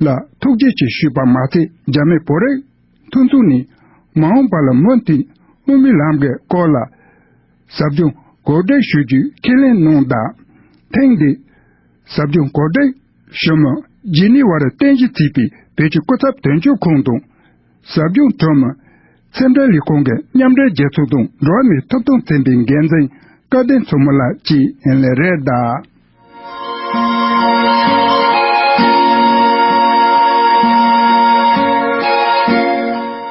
ལ་ཐུགས་རྗེ་ཆེ་ཞུས་པ་མ་ཚད། འཇར་མན་བོད་རིགས་མཐུན་ཚོགས་ནས་མ་འོངས་པ་ལ་མུ་མཐུད་ དབུ་མའི་ལམ་གྱི་སྐོར་ལ་ཟབ་སྦྱོང་གོ་སྒྲིག་ཞུ་རྒྱུའི་ཁས་ལེན་གནང་དང་། ཐེངས་འདིའི་ཟབ་སྦྱོང་གོ་སྒྲིག་ཞུ་མི་ཇི་ནི་ཝར་རྟེན་གཞི་བྱས་པའི་བོད་ཀྱི་སྐུ་ཚབ་དོན་གཅོད་ཁང་དང་། ཟབ་སྦྱོང་གྲོལ་མི་ཚན་རིག་ལས་ཁུངས་ཀྱི་མཉམ་འབྲེལ་རྒྱལ་ཚོགས་དང་འགྲོ་བ་མིའི་ཐོབ་ཐང་ཚན་པའི་འགན་འཛིན་སྐལ་ལྡན་མཚོ་མོ་ལགས་བཅས་ཡིན་ལེ་རེད་གདའ།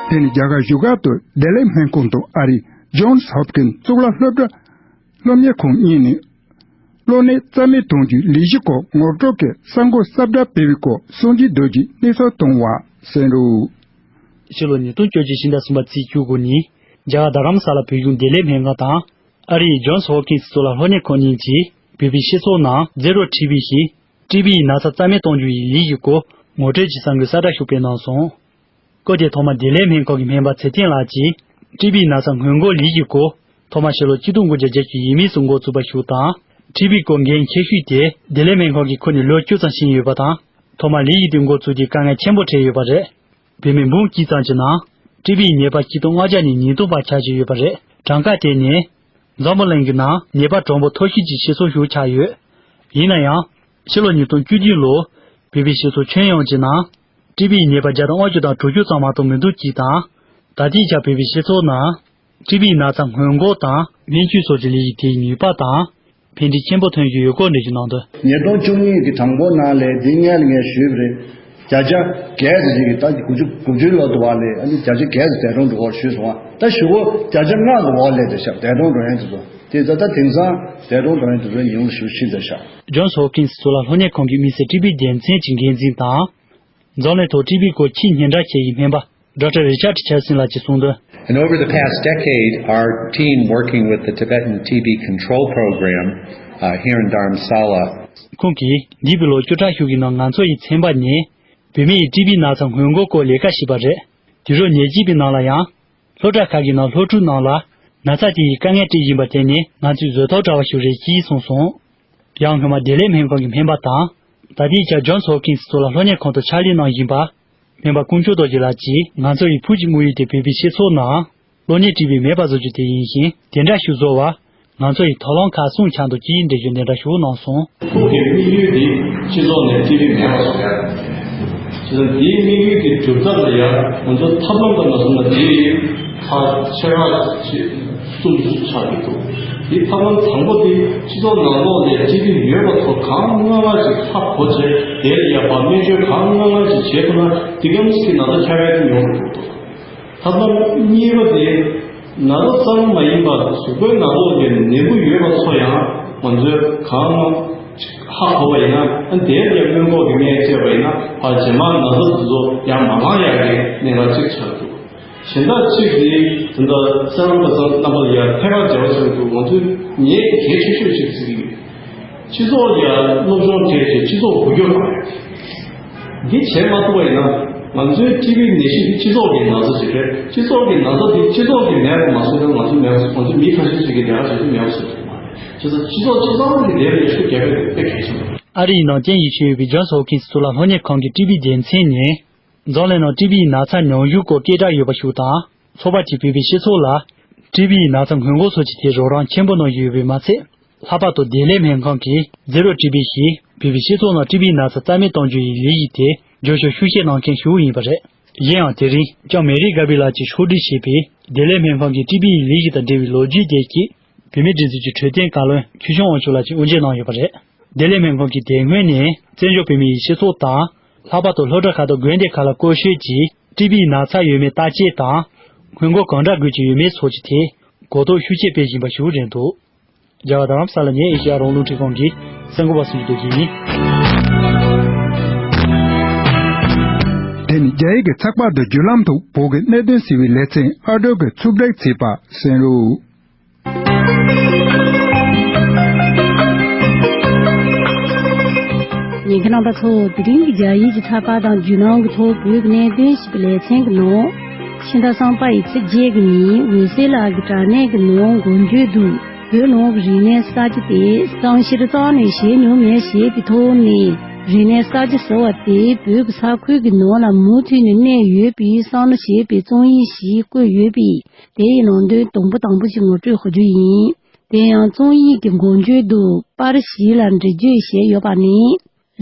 དེ་ནི་རྒྱ་གར་བཞུགས་སྒར་དུ་བདེ་ལེགས་སྨན་ཁང་དང་ཨ་རིའི་ཇོན་སི་ཧོབ་ཀིན་གཙུག་ལག་སློབ་གྲྭ་སློབ་གཉེར་ཁང་གཉིས་ནས། གློ་ནད་རྩ་མེད་གཏོང་རྒྱུའི་ལས་གཞི་སྐོར་ངོ་སྤྲོད་ཀྱི་གསར་འགོད་གསལ་བསྒྲགས་སྤེལ་བའི་སྐོར་སངས་རྒྱས་རྡོ་རྗེས་སྙན་སེང་གཏོང་བ་གསན་རོགས། ཕྱི་ལོ་ཉིས་སྟོང་བཅོ་བརྒྱད་ཕྱི་ཟླ་གསུམ་པ་ཚེས་བཅུ་དགུ་ཉིན་རྒྱ་གར་རྡ་རམ་ས་ལ་བོད་གཞུང་བདེ་ལེགས་སྨན་ཁང་དང་ཨ་རིའི་ཇོན་སི་ཧོབ་ཀིན་སི་གཙུག་ལག་སློབ་གཉེར་ཁང་གཉིས་ཀྱིས་བོད་པའི་སྤྱི་ཚོགས་ནང་ཛེ་རོ་ཊི་བི་ཞེས་ཊི་བི་ཡི་ན་ཚ་རྩ་མེད་གཏོང་རྒྱུ་ཡི་ལས་གཞིའི་སྐོར་ངོ་སྤྲོད་ཀྱི་གསར་འགོད་གསལ་བསྒྲགས་ཤིག་སྤེལ་གནང་སོང་། སྐབས་དེར་ཐོག་མར་བདེ་ལེགས་སྨན་ཁང་གི་སྨན་པ་ཚེ་བརྟན་ལགས་ཀྱིས་ཊི་བི་ན་ཚ་སྔོན་འགོག་ལས་གཞིའི་སྐོར་ཐོག་མར་ཕྱི་ལོ་ཆིག་སྟོང་དགུ་བརྒྱ་བརྒྱད་ཅུ་ཡས་མས་སུ་འགོ་བཙུགས་པ་ཞིག་དང་། ཊི་བི་སྐོར་འགན་འཁྱེར་ཤུལ་དེ་བདེ་ལེགས་སྨན་ཁང་གི་ཁུར་ནས་ལོ་བཅུ་ཙམ་ཕྱིན་ཡོད་པ་དང་། ཐོག་མར་ལས་གཞི་དེ་འགོ་བཙུགས་དུས་དཀའ་ངལ་ཆེན་པོ་འཕྲད་ཡོད་པ་རེད། བོད་མི་འབུམ་གཅིག་ཙམ་གྱི་ནང་ཊི་བིའི་ནད་པ་ཆིག་སྟོང་ལྔ་བརྒྱ་ནས་ཉིས་སྟོང་བར་ཆགས་ཀྱི་ཡོད་པ་རེད། གྲངས་ཀ་དེ་ནི་འཛམ་བུ་གླིང་གི་ནང་ནད་པ་གྲངས་འབོར་མཐོ་ཤོས་ཀྱི་སྤྱི་ཚོགས་ཤིག་ཆགས་ཡོད། ཡིན་ན་ཡང་། ཕྱི་ལོ་ཉིས་སྟོང་བཅུ་བདུན་ལོར་བོད་པའི་སྤྱི་ཚོགས་ཁྱོན་ཡོངས་ཀྱི་ནང་། ཊི་བིའི་ནད་པ་བརྒྱ་དང་ལྔ་བཅུ་དང་དྲུག་ཅུ་ཙམ་མ་གཏོགས་མི་འདུག་ཅིག་དང་། ད་ལྟའི་ཆར་བོད་པའི་སྤྱི་ཚོགས་ནང་། ཊི་བིའི་ན་ཚ་སྔོན་འགོག་དང་སྨན་བཅོས་སོགས་ཀྱི་ལས་གཞི་དེའི་ནུས་པ་དང་། ཕན་འབྲས་ཆེན་པོ་ཐོན་བཞིན་ཡོད་སྐོར་འགྲེལ་བརྗོད་གནང་དོན། ཉིས་སྟོང་བཅུ་གཉིས་ཀྱི་གྲངས་འབོར་ནང་ལས་འདི་སྔོན་ལ་ངས་ཞུས་པ་རེད། བརྒྱ་ཆ་བརྒྱད་ཙམ་ཞིག་གིས་ད་དགུ་བཅུ་དགུ་བཅུའི་ལོ་དུ་བ་ལས་ཨ་ནི་བརྒྱ་ཆ་བརྒྱད་ཙམ་འདས་གྲོངས་འགྲོ་བར་ཞུས་སོང་བ། ད་ཞུ་བོ་བརྒྱ་ཆ་ལྔ་དུ་བ་ལས་དེ་ཤག་འདས་གྲོངས་འགྲོ་ཡན་དེ་ཚོ་དེ་ཚོ་ད་དེང་སང་འདས་གྲོངས་འགྲོ་ཡན་དེ་ཚོའི་ཉུང་ལ་ཞུ་ཕྱིན་ཚར་ཤག་ཇོན་སི་ཧོབ་ཀིན་སི་གཙུག་ལག་སློབ་གཉེར་ཁང་གི་དམིགས་བསལ་ཊི་བི་སྡེ་ཚན་གྱི་འགན་འཛིན་དང་། འཛམ་གླིང་ཐོག་ཊི་བིའི་སྐོར་ཆེས་སྙན་གྲགས་ཆེ་བའི་སྨན་པ་ཌོག་ཊར་རི་ཆར་ཌི་ཆར་སན་ལགས་ཀྱིས་གསུངས་དོན། And over the past decade, our team working with the Tibetan T B Control Program uh, here in Dharamsala. ཁོང་གིས་འདས་པའི་ལོ་བཅུ་ཕྲག་ཤིག་གི་ནང་ང་ཚོ་ཡི་ཚན་པ་ནས་བོད་མི་ཡི་ཊི་བི་ན་ཚ་སྔོན་འགོག་སྐོར་ལས་ཀ་བྱས་པ་རེད། དུས་རབས་ཉེར་གཅིག་པའི་ནང་ལ་ཡང་། སློབ་གྲྭ་ཁག་གི་ནང་སློབ་ཕྲུག་རྣམས་ལ་ན་ཚ་དེ་ཡི་དཀའ་ངལ་སྤྲད་བཞིན་པ་དེ་ནི་ང་ཚོའི་བཟོད་ཐོག་བྲལ་བ་ཞིག་རེད་ཅེས་གསུངས་སོང་། ཡང་སྔོན་མ་བདེ་ལེགས་སྨན་ཁང་གི་སྨན་པ་དང་། ད་ལྟའི་ཆར་ཇོན་སི་ཧོབ་ཀིན་སི་གཙུག་ལག་སློབ་གཉེར་ཁང་དུ་ཕྱག་ལས་གནང་བཞིན་པ། སྨན་པ་དཀོན་མཆོག་རྡོ་རྗེ་ལགས་ཀྱིས་ང་ཚོ་ཡི་ཕུགས་ཀྱི་དམིགས་ཡུལ་དེ་བོད་པའི་སྤྱི་ཚོགས་ནང་། གློ་ནད་ཊི་བི་མེད་པ་བཟོ་རྒྱུ་དེ་ཡིན་ཞིང་། དེ་འདྲ་ཞིག་བཟོ་བར། ང་ཚོ་ཡི་དོ་སྣང་ཁག་གསུམ་ཆགས་འདུག་ཅེས་འགྲེལ་བརྗོད་འདི་འདྲ་ཞུ་གནང་སོང་། ཁོང་གི་དམིགས་ཡུལ་འདི་སྤྱི་ཚོགས་ནས་ཊི་བི་མེད་པ་བཟོ་ཡ། བྱས་ཙང་འདིའི་དམིགས་ཡུལ་གྱི་སྒྲུབ་ཐབས་ལ་ཡང་ང་ཚོ་ཐབས་ལམ་དང་མ་བཟུང་ན་དེ་ཁག་ཆེ་ཁག་ཆེ་གསུམ་ཆགས་ཀྱི་འདུག་དེའི་ཐབས་ལམ་དང་པོ་དེ་སྤྱི་ཚོགས་ནང་ལོགས་ནས་ཊི་བི་ཡོད་པ་ཚོ་གང་མང་མང་ཞིག་ཧ་གོ་བྱས་དེ་ལ་ཡང་བ་སྨན་བཅོས་གང་མང་མང་ཞིག་བྱེད་ཐུབ་ན་དེ་གམ་སི་ན་ཚ་ཁྱབ་ཡ་དེ་ཉུང་རུ་འགྲོ་འདུག་ཐབས་ལམ་གཉིས་པ་དེ། ན་ཚ་ཙམ་མ་ཡིན་པར་གཟུགས་པོའི་ནང་ལོགས་ཀྱི་ནད་འབུ་ཡོད་པ་ཚོ་ཡང་ང་ཚོས་གང་མང་ཧ་གོ་བ་ཡིན་ན། དེའི་སྔོན་འགོག་གི་སྨན་བཅོས་པ་ཡིན་ན་ཕར་རྗེས་མ་ན་ཚ་དེ་ཚོ་ཡང་མ་ལངས་ཡག་གི་གནད་འགག་གཅིག་ཆགས་འདུག་གཞན་དག་གཅིག་དེ་དེ་འདྲ་གསར་ལམ་པ་ཚོ་རྣམ་པ་ལ་ཡང་ཐད་ཀར་འབྲེལ་བ་བྱུང་འདུག་ང་ཚོས་ངས་གལ་ཆེ་ཤོས་ཤིག་བརྩི་གི་ཡོད། སྤྱི་ཚོགས་ལ་སློབ་སྦྱོང་བྱས་རྗེས་སྤྱི་ཚོགས་འགུལ་སྐྱོད་གཏོང་ཡ་དེ། འདི་བྱས་མ་ཐུབ་པ་ཡིན་ན། ང་ཚོའི་ཊི་བི་ནད་གཞི་འདི་སྤྱི་ཚོགས་ཀྱི་ན་ཚ་ཞིག་རེད། སྤྱི་ཚོགས་ཀྱི་ན་ཚ་འདི་སྤྱི་ཚོགས་ཀྱིས་མེད་པ་མ་བཟོས་ན་ང་ཚོ་མེད་པ་བཟོ། ང་ཚོ་མི་ཁ་ཤས་ཤིག་གིས་ལས་ཀ་བྱེད་རྒྱུ་མེད་པ་བཟོ་ཐུབ་མ་རེད། བྱས་ཙང་སྤྱི་ཚོགས་སྤྱི་ཚོགས་ཀྱི་ལས་ཀ་ཤུགས་རྒྱབ་པ་དཔེ་གལ་ཆེན་པོ་རེད། ཨ་རིའི་ནང་རྐྱེན་ཡིད་ཆེས་ཡོད་པའི་ཇོན་སི་ཧོབ་ཀིན་སི་གཙུག་ལག་སློབ་གཉེར་ཁང་གི་ཊི་བི་སྡེ་ཚན་ནས། འཛམ་གླིང་ནང་ཊི་བིའི་ན་ཚ་ཉུང་གཞིའི་སྐོར་སྐད་གྲགས་ཡོད་པ་ཞིག་དང་། ཚོགས་པ་དེས་བོད་པའི་སྤྱི་ཚོགས་ལ་ཊི་བིའི་ན་ཚ་སྔོན་འགོག་སོགས་ཀྱི་ཐད་རོགས་རམ་ཆེན་པོ་གནང་བཞིན་ཡོད་པས་མ་ཚད། ལྷག་པར་དུ་བདེ་ལེགས་སྨན་ཁང་གིས་ཛེ་རོ་ཊི་བི་ཞེས་བོད་པའི་སྤྱི་ཚོགས་ནང་ཊི་བིའི་ན་ཚ་རྩ་མེད་གཏོང་རྒྱུ་ཡི་ལས་གཞི་དེ་རྒྱབ་སྐྱོར་ཤུགས་ཆེ་གནང་མཁན་ཞིག་ཡིན་པ་རེད། གཞན་ཡང་དེ་རིང་ལྕམ་མེ་རི་གྷ་བི་ལགས་ཀྱིས་ཕྱོགས་སྒྲིག་བྱས་པའི་བདེ་ལེགས་སྨན་ཁང་གི་ཊི་བིའི་ལས་གཞི་དང་འབྲེལ་བའི་ལོ་རྒྱུས་དེ་གཅིག་བོད་མིའི་སྒྲིག་འཛུགས་ཀྱི་གྲོས་སྟོན་བཀའ་བློན་ཆོས་སྐྱོང་དབང་ཕྱུག་ལགས་ཀྱིས་དབུ་འབྱེད་གནང་ཡོད་པ་རེད། བདེ་ལེགས་སྨན་ཁང་གིས་དེ་སྔོན་ནས་བཙན་བྱོལ་བོད་མི་ཡི་སྤྱི་ཚོགས་དང་། ལྷག་པར་དུ་སློབ་གྲྭ་ཁག་དང་དགོན་སྡེ་ཁག་ལ་སྐོར་སྐྱོད་ཀྱིས་ཊི་བིའི་ན་ཚ་ཡོད་མེད་བརྟག་དཔྱད་དང་། སྔོན་འགོག་གང་འདྲ་དགོས་ཀྱི་ཡོད་མེད་སོགས་ཀྱི་ཐད་གོ་རྟོགས་ཤུགས་ཆེ་སྤེལ་བཞིན་པ་ཞིག་རེད་འདུག་རྒྱ་གར་རྡ་རམ་ས་ལ་ནས་ཨེ་ཤེ་ཡ་རང་དབང་རླུང་འཕྲིན་ཁང་གི་གསར་འགོད་པ་སུམ་ཅུ་རྡོ་རྗེ་ཡིན། དེ་ནི་རྒྱ་ཡིག་གི་ཚགས་པར་དུ་བརྒྱུད་ལམ་དུ་བོད་ཀྱི་གནད་དོན་ཟེར་བའི་ལེ་ཚན་ཨ་སྒྲོལ་གྱིས་ཕྱོགས་སྒྲིག་བྱས་པ་གསན་རོགས། ཉན་མཁན་རྣམ་པ་ཚོ། དེ་རིང་གི་རྒྱ་ཡིག་གི་ཚགས་པར་དང་བརྒྱུད་ལམ་གྱི་ཐོག་བོད་ཀྱི་གནད་དོན་ཞེས་པའི་ལེ་ཚན་གྱི་ནང་། ཕྱི་ཟླ་གསུམ་པ་ཡི་ཚེས་བརྒྱད་ཀྱི་ཉིན་འོད་ཟེར་ལགས་ཀྱི་དྲ་གནས་ཀྱི་ནང་འགོ་འཛུགས་དུས། བོད་ནང་གི་རིག་གནས་གསར་བརྗེ་དེ་གཙང་ཤེར་རྩ་ནས་བྱེད་མྱོང་མེད་ཞེས་པའི་ཐོག་ནས། རིག་གནས་གསར་བརྗེ་ཟེར་བ་དེ་བོད་ཀྱི་ས་ཁུལ་གྱི་ནང་ལ་མུ་མཐུད་ནས་གནས་ཡོད་པའི་བསམ་བློ་ཞེས་པའི་རྩོམ་ཡིག་ཞིག་བཀོད་ཡོད་པས། དེ་ཡི་ནང་དོན་དང་པོ་དང་པོ་ཞིག་ངོ་སྤྲོད་ཞུ་རྒྱུ་ཡིན། དེ་ཡང་རྩོམ་ཡིག་གི་འགོ་བརྗོད་དུ་པར་ཞིག་ལ་འགྲེལ་བརྗོད་བྱས་ཡོད་པ་ནི།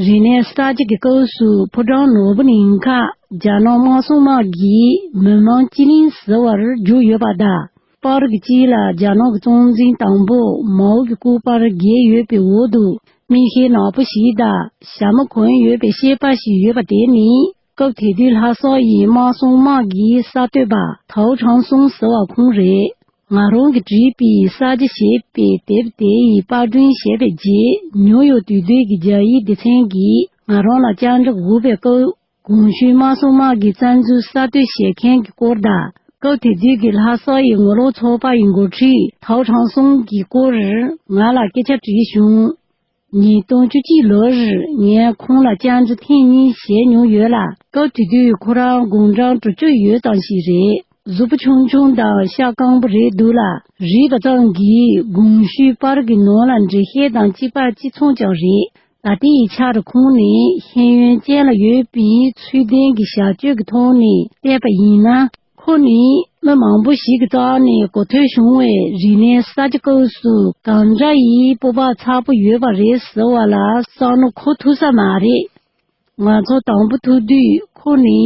རིག་གནས་གསར་བརྗེ་གི་སྐབས་སུ་ཕོ་བྲང་ནོར་བུ་གླིང་ཁ་རྒྱ་ནག་དམར་གཞུང་དམག་གིས་མི་མང་སྤྱི་གླིང་ཟེར་བར་བསྒྱུར་ཡོད་པ་དང་། པར་གྱི་དཀྱིལ་ལ་རྒྱ་ནག་གི་གཙང་འཛིན་དང་པོ་མའོ་གི་སྐུ་པར་བརྒྱབ་ཡོད་པའི་འོག་ཏུ་མིག་ཤེལ་ནག་པོ་ཞིག་དང་ཞྭ་མོ་གོན་ཡོད་པའི་སྐྱེས་པ་ཞིག་ཡོད་པ་དེ་ནི་སྐབས་དེ་དུས་ལྷ་ས་ཡི་དམར་གཞུང་དམག་གི་གསར་གཏོད་པ་ཐའོ་ཁྲང་སུང་ཟེར་བ་ཁོང་རེད། ང་རང་གིས་བྲིས་པའི་གསར་བརྗེ་ཞེས་པའི་དེབ་དེ་ཡི་པར་སྐྲུན་བྱས་པའི་རྗེས། ནིའུ་ཡོག་དུས་སྡོད་ཀྱི་རྒྱ་ཡིག་སྡེ་ཚན་གྱིས་ང་རང་ལ་བཅར་འདྲི་འོས་པའི་སྐབས། གོང་ཞུས་དམར་གཞུང་དམག་གི་བཙན་འཛུལ་གསར་གཏོད་བྱེད་མཁན་གྱི་སྐོར་དང་། སྐབས་དེ་དུས་ཀྱི་ལྷ་ས་ཡི་ངོ་ལོག་ཚོགས་པ་ཡི་འགོ་ཁྲིད་ཐའོ་ཁྲང་སུང་གི་སྐོར་ང་ལ་སྐད་ཆ་དྲིས་བྱུང་། ཉིས་སྟོང་བཅུ་གཅིག་ལོར་ངས་ཁོང་ལ་བཅར་འདྲི་ཐེངས་གཉིས་བྱས་མྱོང་ཡོད་ལ། སྐབས་དེ་དུས་ཁོ་རང་དགུང་གྲངས་དྲུག་ཅུ་ཡོད་ཙམ་ཞིག་རེད། གཟུགས་པོ་ཆུང་ཆུང་དང་ཤ་སྐམ་པོ་རེད་འདུག་ལ། རིག་པ་ཙམ་གྱིས་གོང་ཞུས་པར་གྱི་ནང་ལ་འགྲེལ་བཤད་དང་གཅིག་པ་གཅིག་མཚུངས་ཀྱང་རེད། ད་ལྟའི་ཆར་ཁོང་ནི་ཤེས་ཡོན་ཅན་ལ་ཡོད་པའི་ཚུལ་ལྡན་གྱི་བྱ་སྤྱོད་ཀྱི་ཐོག་ནས་བལྟས་པ་ཡིན་ན། ཁོ་ནི་མི་མང་པོ་ཞིག་གི་རྩ་ནས་གོ་ཐོས་བྱུང་བའི་རིག་གནས་གསར་བརྗེ་སྐབས་སུ་གང་འདྲ་ཡི་སྤོབས་པ་ཚ་པོ་ཡོད་པ་རེད་ཟེར་བ་ལ་བསམ་བློ་འཁོར་ཐུབ་ས་མ་རེད། ང་ཚོ་དང་པོ་ཐུག་དུས་ཁོ་ནི་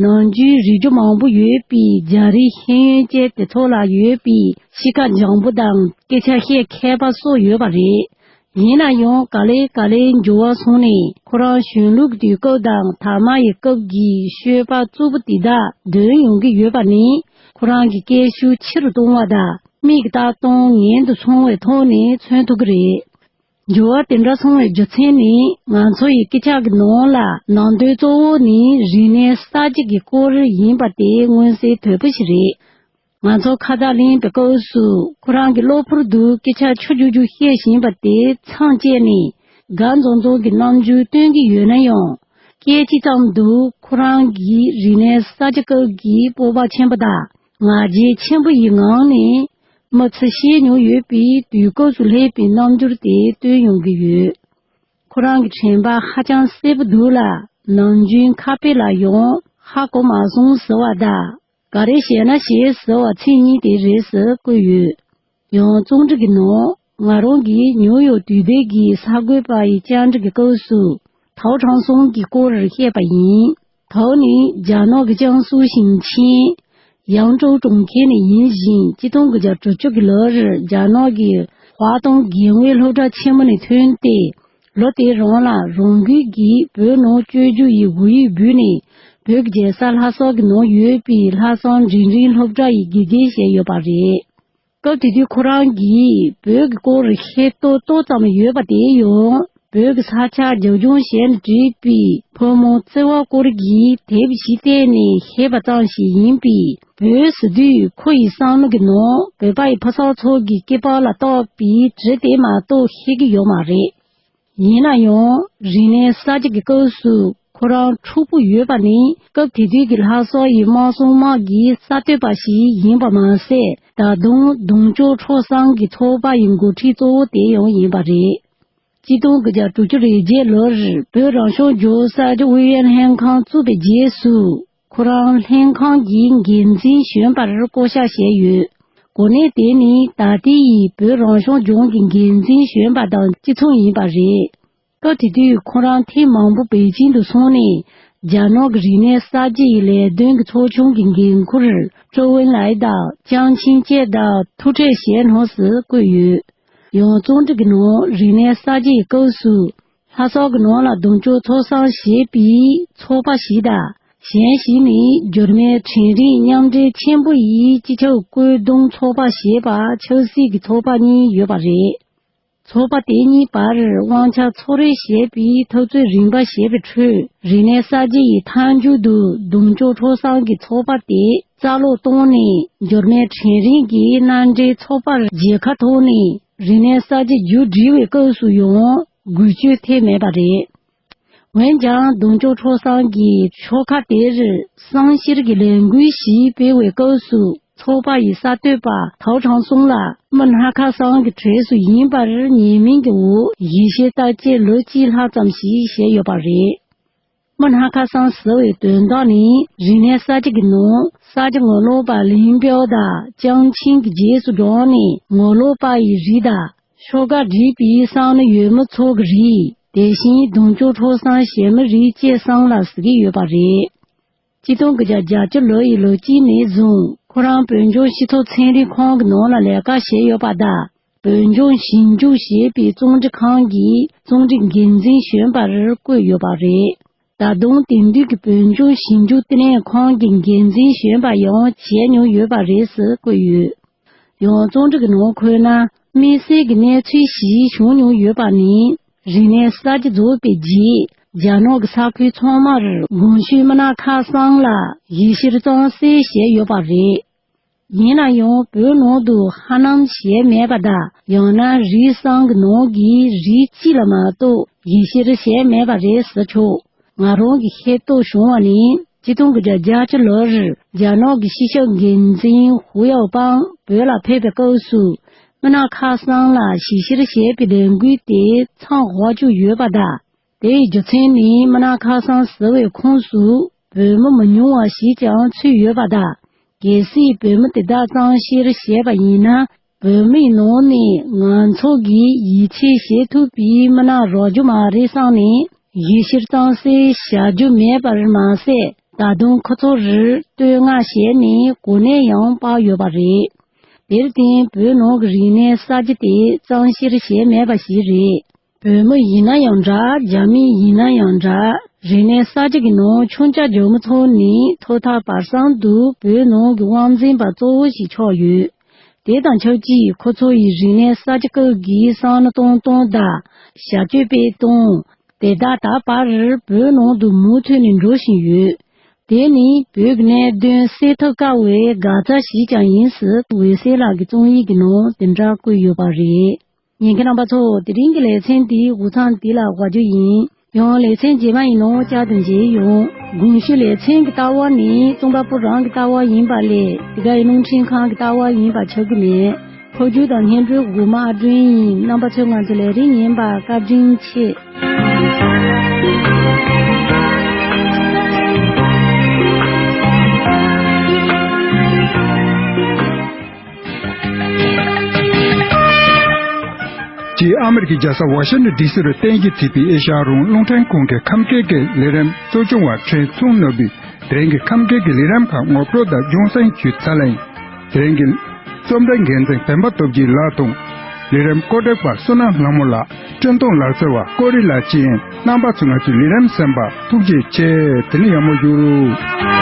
ནམ་རྒྱུན་རིག་རྒྱུ་མང་པོ་ཡོད་པའི་རྒྱ་རིགས་ཤེས་ཡོན་ཅན་དེ་ཚོ་ལ་ཡོད་པའི་གཤིས་ཀ་འཇམ་པོ་དང་སྐད་ཆ་བཤད་མཁས་པ་སོགས་ཡོད་པ་རེད། ཡིན་ན་ཡང་ག་ལེ་ག་ལེ་འགྱུར་བ་སོང་ནས་ཁོ་རང་གཞོན་ལུགས་དུས་སྐབས་དང་ཐ་མ་ཡི་སྐབས་ཀྱི་སྤྱོད་པ་རྩུབ་པོ་དེ་དག་འདོན་ཡོང་གི་ཡོད་པ་ནི་ཁོ་རང་གི་སྐད་ཤུགས་ཆེ་རུ་གཏོང་བ་དང་མིག་ལྟ་སྟངས་ངན་དུ་སོང་བའི་ཐོག་ནས་མཚོན་ཐུབ་ཀྱི་རེད། འགྱུར་བ་དེ་འདྲ་སོང་བའི་རྒྱུ་མཚན་ནི་ང་ཚོ་ཡི་སྐད་ཆ་གི་ནང་ལ་ནང་དོན་གཙོ་བོ་ནི་རིག་གནས་གསར་བརྗེ་གི་སྐོར་ཡིན་པ་དེ་མངོན་གསལ་དོད་པོ་ཞིག་རེད། ང་ཚོ་ཁ་བརྡ་ལེན་པའི་སྐབས་སུ་ཁོ་རང་གི་གློ་བུར་དུ་སྐད་ཆ་ཆུང་ཆུང་ཆུང་བཤད་བཞིན་པ་དེ་མཚམས་བཅད་ནས་དགའ་འཛོམས་འཛོམས་ཀྱི་རྣམ་འགྱུར་སྟོན་གྱི་ཡོད་ན་ཡང་། སྐད་ཅིག་ཙམ་དུ་ཁོ་རང་གིས་རིག་གནས་གསར་བརྗེ་སྐབས་ཀྱི་སྤོབས་པ་ཆེན་པོ་དང་ང་རྒྱལ་ཆེན་པོ་ཡི་ངང་ནས་མི་ཚེ་ཤེས་མྱོང་ཡོད་པའི་དུས་སྐབས་སུ་སླེབས་པའི་རྣམ་འགྱུར་དེ་སྟོན་ཡོང་གི་ཡོད། ཁོ་རང་གི་དྲན་པ་ཧ་ཅང་གསལ་པོ་འདུག་ལ། ནམ་རྒྱུན་ཁ་དཔེ་ལ་ཡང་ཧ་གོ་མ་སོང་ཟེར་བ་དང་། ག་རེ་བྱས་ན་བྱས་ཟེར་བ་ཚིག་གཉིས་དེ་རེད་ཟེར་བཀོད་ཡོད། ཡང་རྩོམ་སྒྲིག་གི་ནང་ང་རང་གིས་ནིའུ་ཡོག་དུས་སྡོད་ཀྱི་གསར་འགོད་པ་ཡི་བཅར་འདྲི་གི་སྐབས་སུ་ཐའོ་ཁྲང་སུང་གི་སྐོར་བཤད་པ་ཡིན། ཐའོ་ནི་རྒྱ་ནག་གི་ཅང་སུའུ་ཞིང་ཆེན་ཡང་ཀྲོའུ་གྲོང་ཁྱེར་ནས་ཡིན་ཞིང་། གཅིག་སྟོང་དགུ་བརྒྱ་དྲུག་ཅུ་གི་ལོར་རྒྱ་ནག་གི་ཧྭ་ཏུང་དགེ་འོས་སློབ་གྲྭ་ཆེན་མོ་ནས་ཐོན་ཏེ། ལོ་དེའི་རིང་ལ་རང་འགུལ་གྱིས་བོད་ནང་བཅོས་བསྒྱུར་ཡི་འོས་ཡིག་འབུལ་ནས། བོད་ཀྱི་རྒྱལ་ས་ལྷ་ས་གི་ནང་ཡོད་པའི་ལྷ་ས་འབྲིང་རིམ་སློབ་གྲྭ་ཡི་དགེ་རྒན་བྱས་ཡོད་པ་རེད། སྐབས་དེ་དུས་ཁོ་རང་གིས་བོད་ཀྱི་སྐོར་ཤེས་རྟོགས་ཏོག་ཙམ་ཡོད་པ་དེ་ཡང་། བོད་ཀྱི་ས་ཆ་རྒྱབ་ལྗོངས་ཞེས་བྲིས་པའི་ཕོ་མོ་བརྩེ་བ་སྐོར་གྱི་དེབ་ཞིག་བལྟས་ནས་ཤེས་པ་ཙམ་ཞིག་ཡིན་པས། བོད་ཟེར་དུས་ཁོ་ཡི་བསམ་བློ་གི་ནང་བོད་པ་ཡི་ཕོ་གསར་ཚོ་གི་སྐྱེས་པ་ལ་བཏགས་པའི་དྲི་དེ་མ་གཏོགས་ཤེས་ཀྱི་ཡོད་མ་རེད། ཡིན་ན་ཡང་རིག་གནས་གསར་བརྗེ་གི་སྐབས་སུ་ཁོ་རང་འཁྲུག་པོ་ཡོད་པ་ནི། སྐབས་དེ་དུས་ཀྱི་ལྷ་ས་ཡི་དམར་གཞུང་དམག་གི་གསར་གཏོད་པ་ཞིག་ཡིན་པ་མ་ཟད། ད་དུང་གདུང་ཅོག་ཁྲོ་ཚང་གི་ཚོགས་པ་ཡི་འགོ་ཁྲིད་གཙོ་བོ་དེ་ཡང་ཡིན་པ་རེད། གཅིག་སྟོང་དགུ་བརྒྱ་དྲུག་ཅུ་རེ་བརྒྱད་ལོར་བོད་རང་སྐྱོང་ལྗོངས་གསར་བརྗེ་ཨུ་ཡོན་ལྷན་ཁང་བཙུགས་པའི་རྗེས་སུ། ཁོ་རང་ལྷན་ཁང་གི་འགན་འཛིན་གཞོན་པར་བསྐོ་བཞག་བྱས་ཡོད། གོ་གནས་དེ་ནི་ད་ལྟའི་བོད་རང་སྐྱོང་ལྗོངས་ཀྱི་འགན་འཛིན་གཞོན་པ་དང་གཅིག་མཚུངས་ཡིན་པ་རེད། སྐབས་དེ་དུས་ཁོ་རང་ཐེངས་མང་པོ་པེ་ཅིང་དུ་སོང་ནས། རྒྱ་ནག་གི་རིག་གནས་གསར་བརྗེ་ཡི་ལས་དོན་གྱི་ཚོགས་ཆུང་གི་འགན་འཁུར་ཀྲོའུ་ཨེན་ལའེ་དང་ཅང་ཆིང་བཅས་དང་ཐུག་འཕྲད་བྱས་གནང་ཟེར་བཀོད་ཡོད། ཡང་རྩོམ་སྒྲིག་གི་ནང་རིག་གནས་གསར་བརྗེའི་སྐབས་སུ། ལྷ་ས་གི་ནང་ལ་གདུང་ཅོག་ཚོགས་ས་ཞེས་པའི་ཚོགས་པ་ཞིག་དང་། གཞན་ཞིག་ནི་འགྱུར་མེད་དྲན་རིག་མཉམ་འབྲེལ་ཆེན་པོ་ཡི་སྤྱི་ཁྱབ་བཀོད་འདོམས་ཚོགས་པ་ཞེས་པ་ཆབ་སྲིད་ཀྱི་ཚོགས་པ་གཉིས་ཡོད་པ་རེད། ཚོགས་པ་དེ་གཉིས་བར་དབང་ཆ་ཚོགས་རེས་ཞེས་པའི་འཐབ་རྩོད་རིམ་པ་ཞེས་པའི་ཁྲོད། རིག་གནས་གསར་བརྗེ་ཡི་མཐའ་མཇུག་ཏུ་གདུང་ཅོག་ཁྲོ་ཚང་གི་ཚོགས་པ་དེ་རྩ་སློག་བཏང་ནས། འགྱུར་མེད་དྲན་རིག་གི་མནའ་འབྲེལ་ཚོགས་པར་མཇལ་ཁ་ཐོག་ནས། རིག་གནས་གསར་བརྗེ་མཇུག་སྒྲིལ་བའི་སྐབས་སུ་ཡང་འགུལ་སྐྱོད་ཐེབས་མེད་པ་རེད། འོན་ཀྱང་གདུང་ཅོག་ཁྲོ་ཚང་གིས་ཆོལ་ཁ་དེར་བསམ་ཤེས་ཀྱི་ལས་འགུལ་ཞིག་སྤེལ་བའི་སྐབས་སུ། ཚོགས་པ་ཡི་གསར་གཏོད་པ་ཐའོ་ཁྲང་སུང་ལགས་མི་སྣ་ཁ་སང་གི་གྲས་སུ་ཡིན་པར་ཉེས་མིང་གི་འོག་ཞིབ་བཤེར་བརྟག་དཔྱད་ལོ་གཅིག་ལྷག་ཙམ་ཞིག་བྱས་ཡོད་པ་རེད། མི་སྣ་ཁ་སང་ཟེར་བའི་དོན་དག་ནི་རིག་གནས་གསར་བརྗེ་གི་ནང་གསར་བརྗེ་ངོ་ལོག་པ་ལིན་པའོ་དང་ཅང་ཆིང་གི་རྗེས་སུ་འབྲངས་ནས་ངོ་ལོག་པ་ཡི་རིགས་དང་ཤོག་ཁག་སྒྲིག་པའི་སང་ནི་ཡོད་མི་ཚོ་གི་རིགས། དེ་བཞིན་གདུང་ཕྱོགས་འཕྲོག་བསམ་བྱེད་མི་རིགས་བཅས་སང་ལ་ཟེར་གྱི་ཡོད་པ་རེད། ཆིག་སྟོང་དགུ་བརྒྱ་བརྒྱད་ཅུ་ལོ་ཡི་ལོ་དཀྱིལ་ནས་བཟུང་ཁོ་རང་བོད་ལྗོངས་སྤྱི་ཚོགས་ཚན་རིག་ཁང་གི་ནང་ལ་ལས་ཀ་བྱས་ཡོད་པ་དང་། བོད་ལྗོངས་ཞིབ་འཇུག་ཞེས་པའི་རྩོམ་སྒྲིག་ཁང་གི་རྩོམ་སྒྲིག་འགན་འཛིན་གཞོན་པར་བསྐོས་ཡོད་པ་རེད། ད་དུང་དེང་དུས་ཀྱི་བོད་ལྗོངས་ཞིབ་འཇུག་ལྟེ་གནས་ཁང་གི་འགན་འཛིན་གཞོན་པ་ཡང་བྱས་མྱོང་ཡོད་པ་རེད་ཟེར་བཀོད་ཡོད། ཡང་རྩོམ་སྒྲིག་གི་ནང་འཁོད་ན་དམིགས་བསལ་གྱི་གནས་ཚུལ་ཞིག་བྱུང་མྱོང་ཡོད་པ་ནི། རིག་གནས་གསར་བརྗེ་རྫོགས་པའི་རྗེས་རྒྱ་ནག་གི་ས་ཁུལ་ཚང་མར་གོང་ཞུས་མི་སྣ་ཁ་སང་ལ་ཞིབ་བཤེར་གཙང་སེལ་བྱས་ཡོད་པ་རེད། ཡིན་ན་ཡང་བོད་ནང་དུ་ཧ་ལམ་བྱས་མེད་པ་དང་ཡང་ན་རིགས་གསུམ་གྱི་ནང་གི་རིགས་གཅིག་ལ་མ་གཏོགས་ཞིབ་བཤེར་བྱས་མེད་པ་རེད་ཟེར་ཆོག་ང་རང་གི་ཤེས་རྟོགས་བྱུང་བ་ནི་ཆིག་སྟོང་དགུ་བརྒྱ་བརྒྱད་ཅུ་ལོར་རྒྱ་ནག་གི་ཕྱི་ཕྱོགས་འགན་འཛིན་ཧུའུ་ཡའོ་པང་བོད་ལ་ཕེབས་པའི་སྐབས་སུ་མི་སྣ་ཁ་སང་ལ་ཞིབ་བཤེར་བྱས་པའི་ལས་འགུལ་དེ་མཚམས་འཇོག་བཅུག་ཡོད་པ་དང་། དེའི་རྒྱུ་མཚན་ནི་མི་སྣ་ཁ་སང་ཟེར་བའི་ཁོངས་སུ་བོད་མི་མི་ཉུང་བ་ཞིག་ཀྱང་ཚུད་ཡོད་པ་དང་། གལ་སྲིད་བོད་མི་དེ་དག་གཙང་བཤེར་བྱས་པ་ཡིན་ན། བོད་མིའི་ནང་ནས་ང་ཚོ་གིས་ཡིད་ཆེས་བྱེད་ཐུབ་པའི་མི་སྣ་རག་རྒྱུ་མ་རེད་བསམ་ནས་ཞིབ་བཤེར་གཙང་སེལ་བྱ་རྒྱུ་མེད་པར་མ་ཟད། ད་དུང་ཁོ་ཚོར་བསྟོད་བསྔགས་བྱས་ནས་གོ་གནས་ཡང་སྤར་ཡོད་པ་རེད། དེར་བརྟེན་བོད་ནང་གི་རིག་གནས་གསར་བརྗེ་དེ་གཙང་བཤེར་བྱས་མེད་པ་ཞིག་རེད། བོད་མི་ཡིན་ན་ཡང་འདྲ། རྒྱ་མི་ཡིན་ན་ཡང་འདྲ། རིག་གནས་གསར་བརྗེ་གི་ནང་མཆོང་རྒྱུག་རྒྱག་མི་ཚོ་ནི་ཐོག་མཐའ་བར་གསུམ་དུ་བོད་ནང་གི་དབང་འཛིན་པ་གཙོ་བོ་ཞིག་ཆགས་ཡོད། དེ་དང་ཆབས་ཅིག་ཁོ་ཚོ་ཡི་རིག་གནས་གསར་བརྗེ་སྐབས་ཀྱི་བསམ་བློ་གཏོང་སྟངས་དང་བྱ་སྤྱོད་སྤེལ་སྟངས། དེ་དག་ད་བར་བོད་ནང་དུ་མུ་མཐུད་ནས་འགྲོ་བཞིན་ཡོད། དེ་ནི་བོད་ཀྱི་གནད་དོན་སེལ་ཐབས་དཀའ་བའི་དགག་རྩ་ཞིག་ཀྱང་ཡིན་ཟེར་འོད་ཟེར་ལགས་ཀྱི་རྩོམ་ཡིག་གི་ནང་དེ་འདྲ་བཀོད་ཡོད་པ་རེད། ཉན་མཁན་རྣམ་པ་ཚོ། དེ་རིང་གི་ལེ་ཚན་འདིའི་འགོ་མཚམས་འདི་ལ་བཞག་རྒྱུ་ཡིན། ཡང་ལེ་ཚན་རྗེས་མ་ཡི་ནང་བསྐྱར་དུ་མཇལ་ཡོང་། གོང་ཞུས་ལེ་ཚན་གྱི་ལྟ་བ་ནི་རྩོམ་པ་པོ་རང་གི་ལྟ་བ་ཡིན་པ་ལས་དེ་གའི་རླུང་འཕྲིན་ཁང་གི་ལྟ་བ་ཡིན་པ་ཆགས་ཀྱི་མེད། འཕྲོ་འཇུག་དང་སྙན་སྒྲོན་གོང་མ་ཨ་སྒྲོན་ཡིན། རྣམ་པ་ཚོས་ང་ཚོའི་ལས་རིམ་ཉན་པར་བཀའ་དྲིན་ཆེ། ཅེས་ཨ་མེ་རི་ཀའི་རྒྱལ་ས་ཝ་ཤིང་ཊོན་ཌི་སི་རུ་རྟེན་གཞི་བྱས་པའི་ཨེ་ཤ་ཡ་རང་དབང་རླུང་འཕྲིན་ཁང་གི་ཁམས་སྐད་ཀྱི་ལས་རིམ་གཙོ་སྐྱོང་བ་ཁྲེན་ཚུང་ནོར་བུས། དེ་རིང་གི་ཁམས་སྐད་ཀྱི་ལས་རིམ་ཁག་ངོ་སྤྲོད་དང་རྒྱུན་སྲིང་ཞུས་ཚར་ལ་ཡིན། དེ་རིང་གི་རྩོམ་སྒྲིག་འགན་འཛིན་བོན་པ་སྟོབས་རྒྱལ་ལགས་དང་། ལས་རིམ་བཀོད་སྒྲིག་པ་བསོད་ནམས་ལྷ་མོ་ལགས། འཕྲིན་གཏོང་ལག་རྩལ་བ་ཀོ་རི་ལགས་བཅས་ཡིན། རྣམ་པ་ཚོས་ང་ཚོའི་ལས་རིམ་གསན་པར་ཐུགས་རྗེ་ཆེ། དེ་ནས་ཡག་མོ་བཞུགས་རོགས།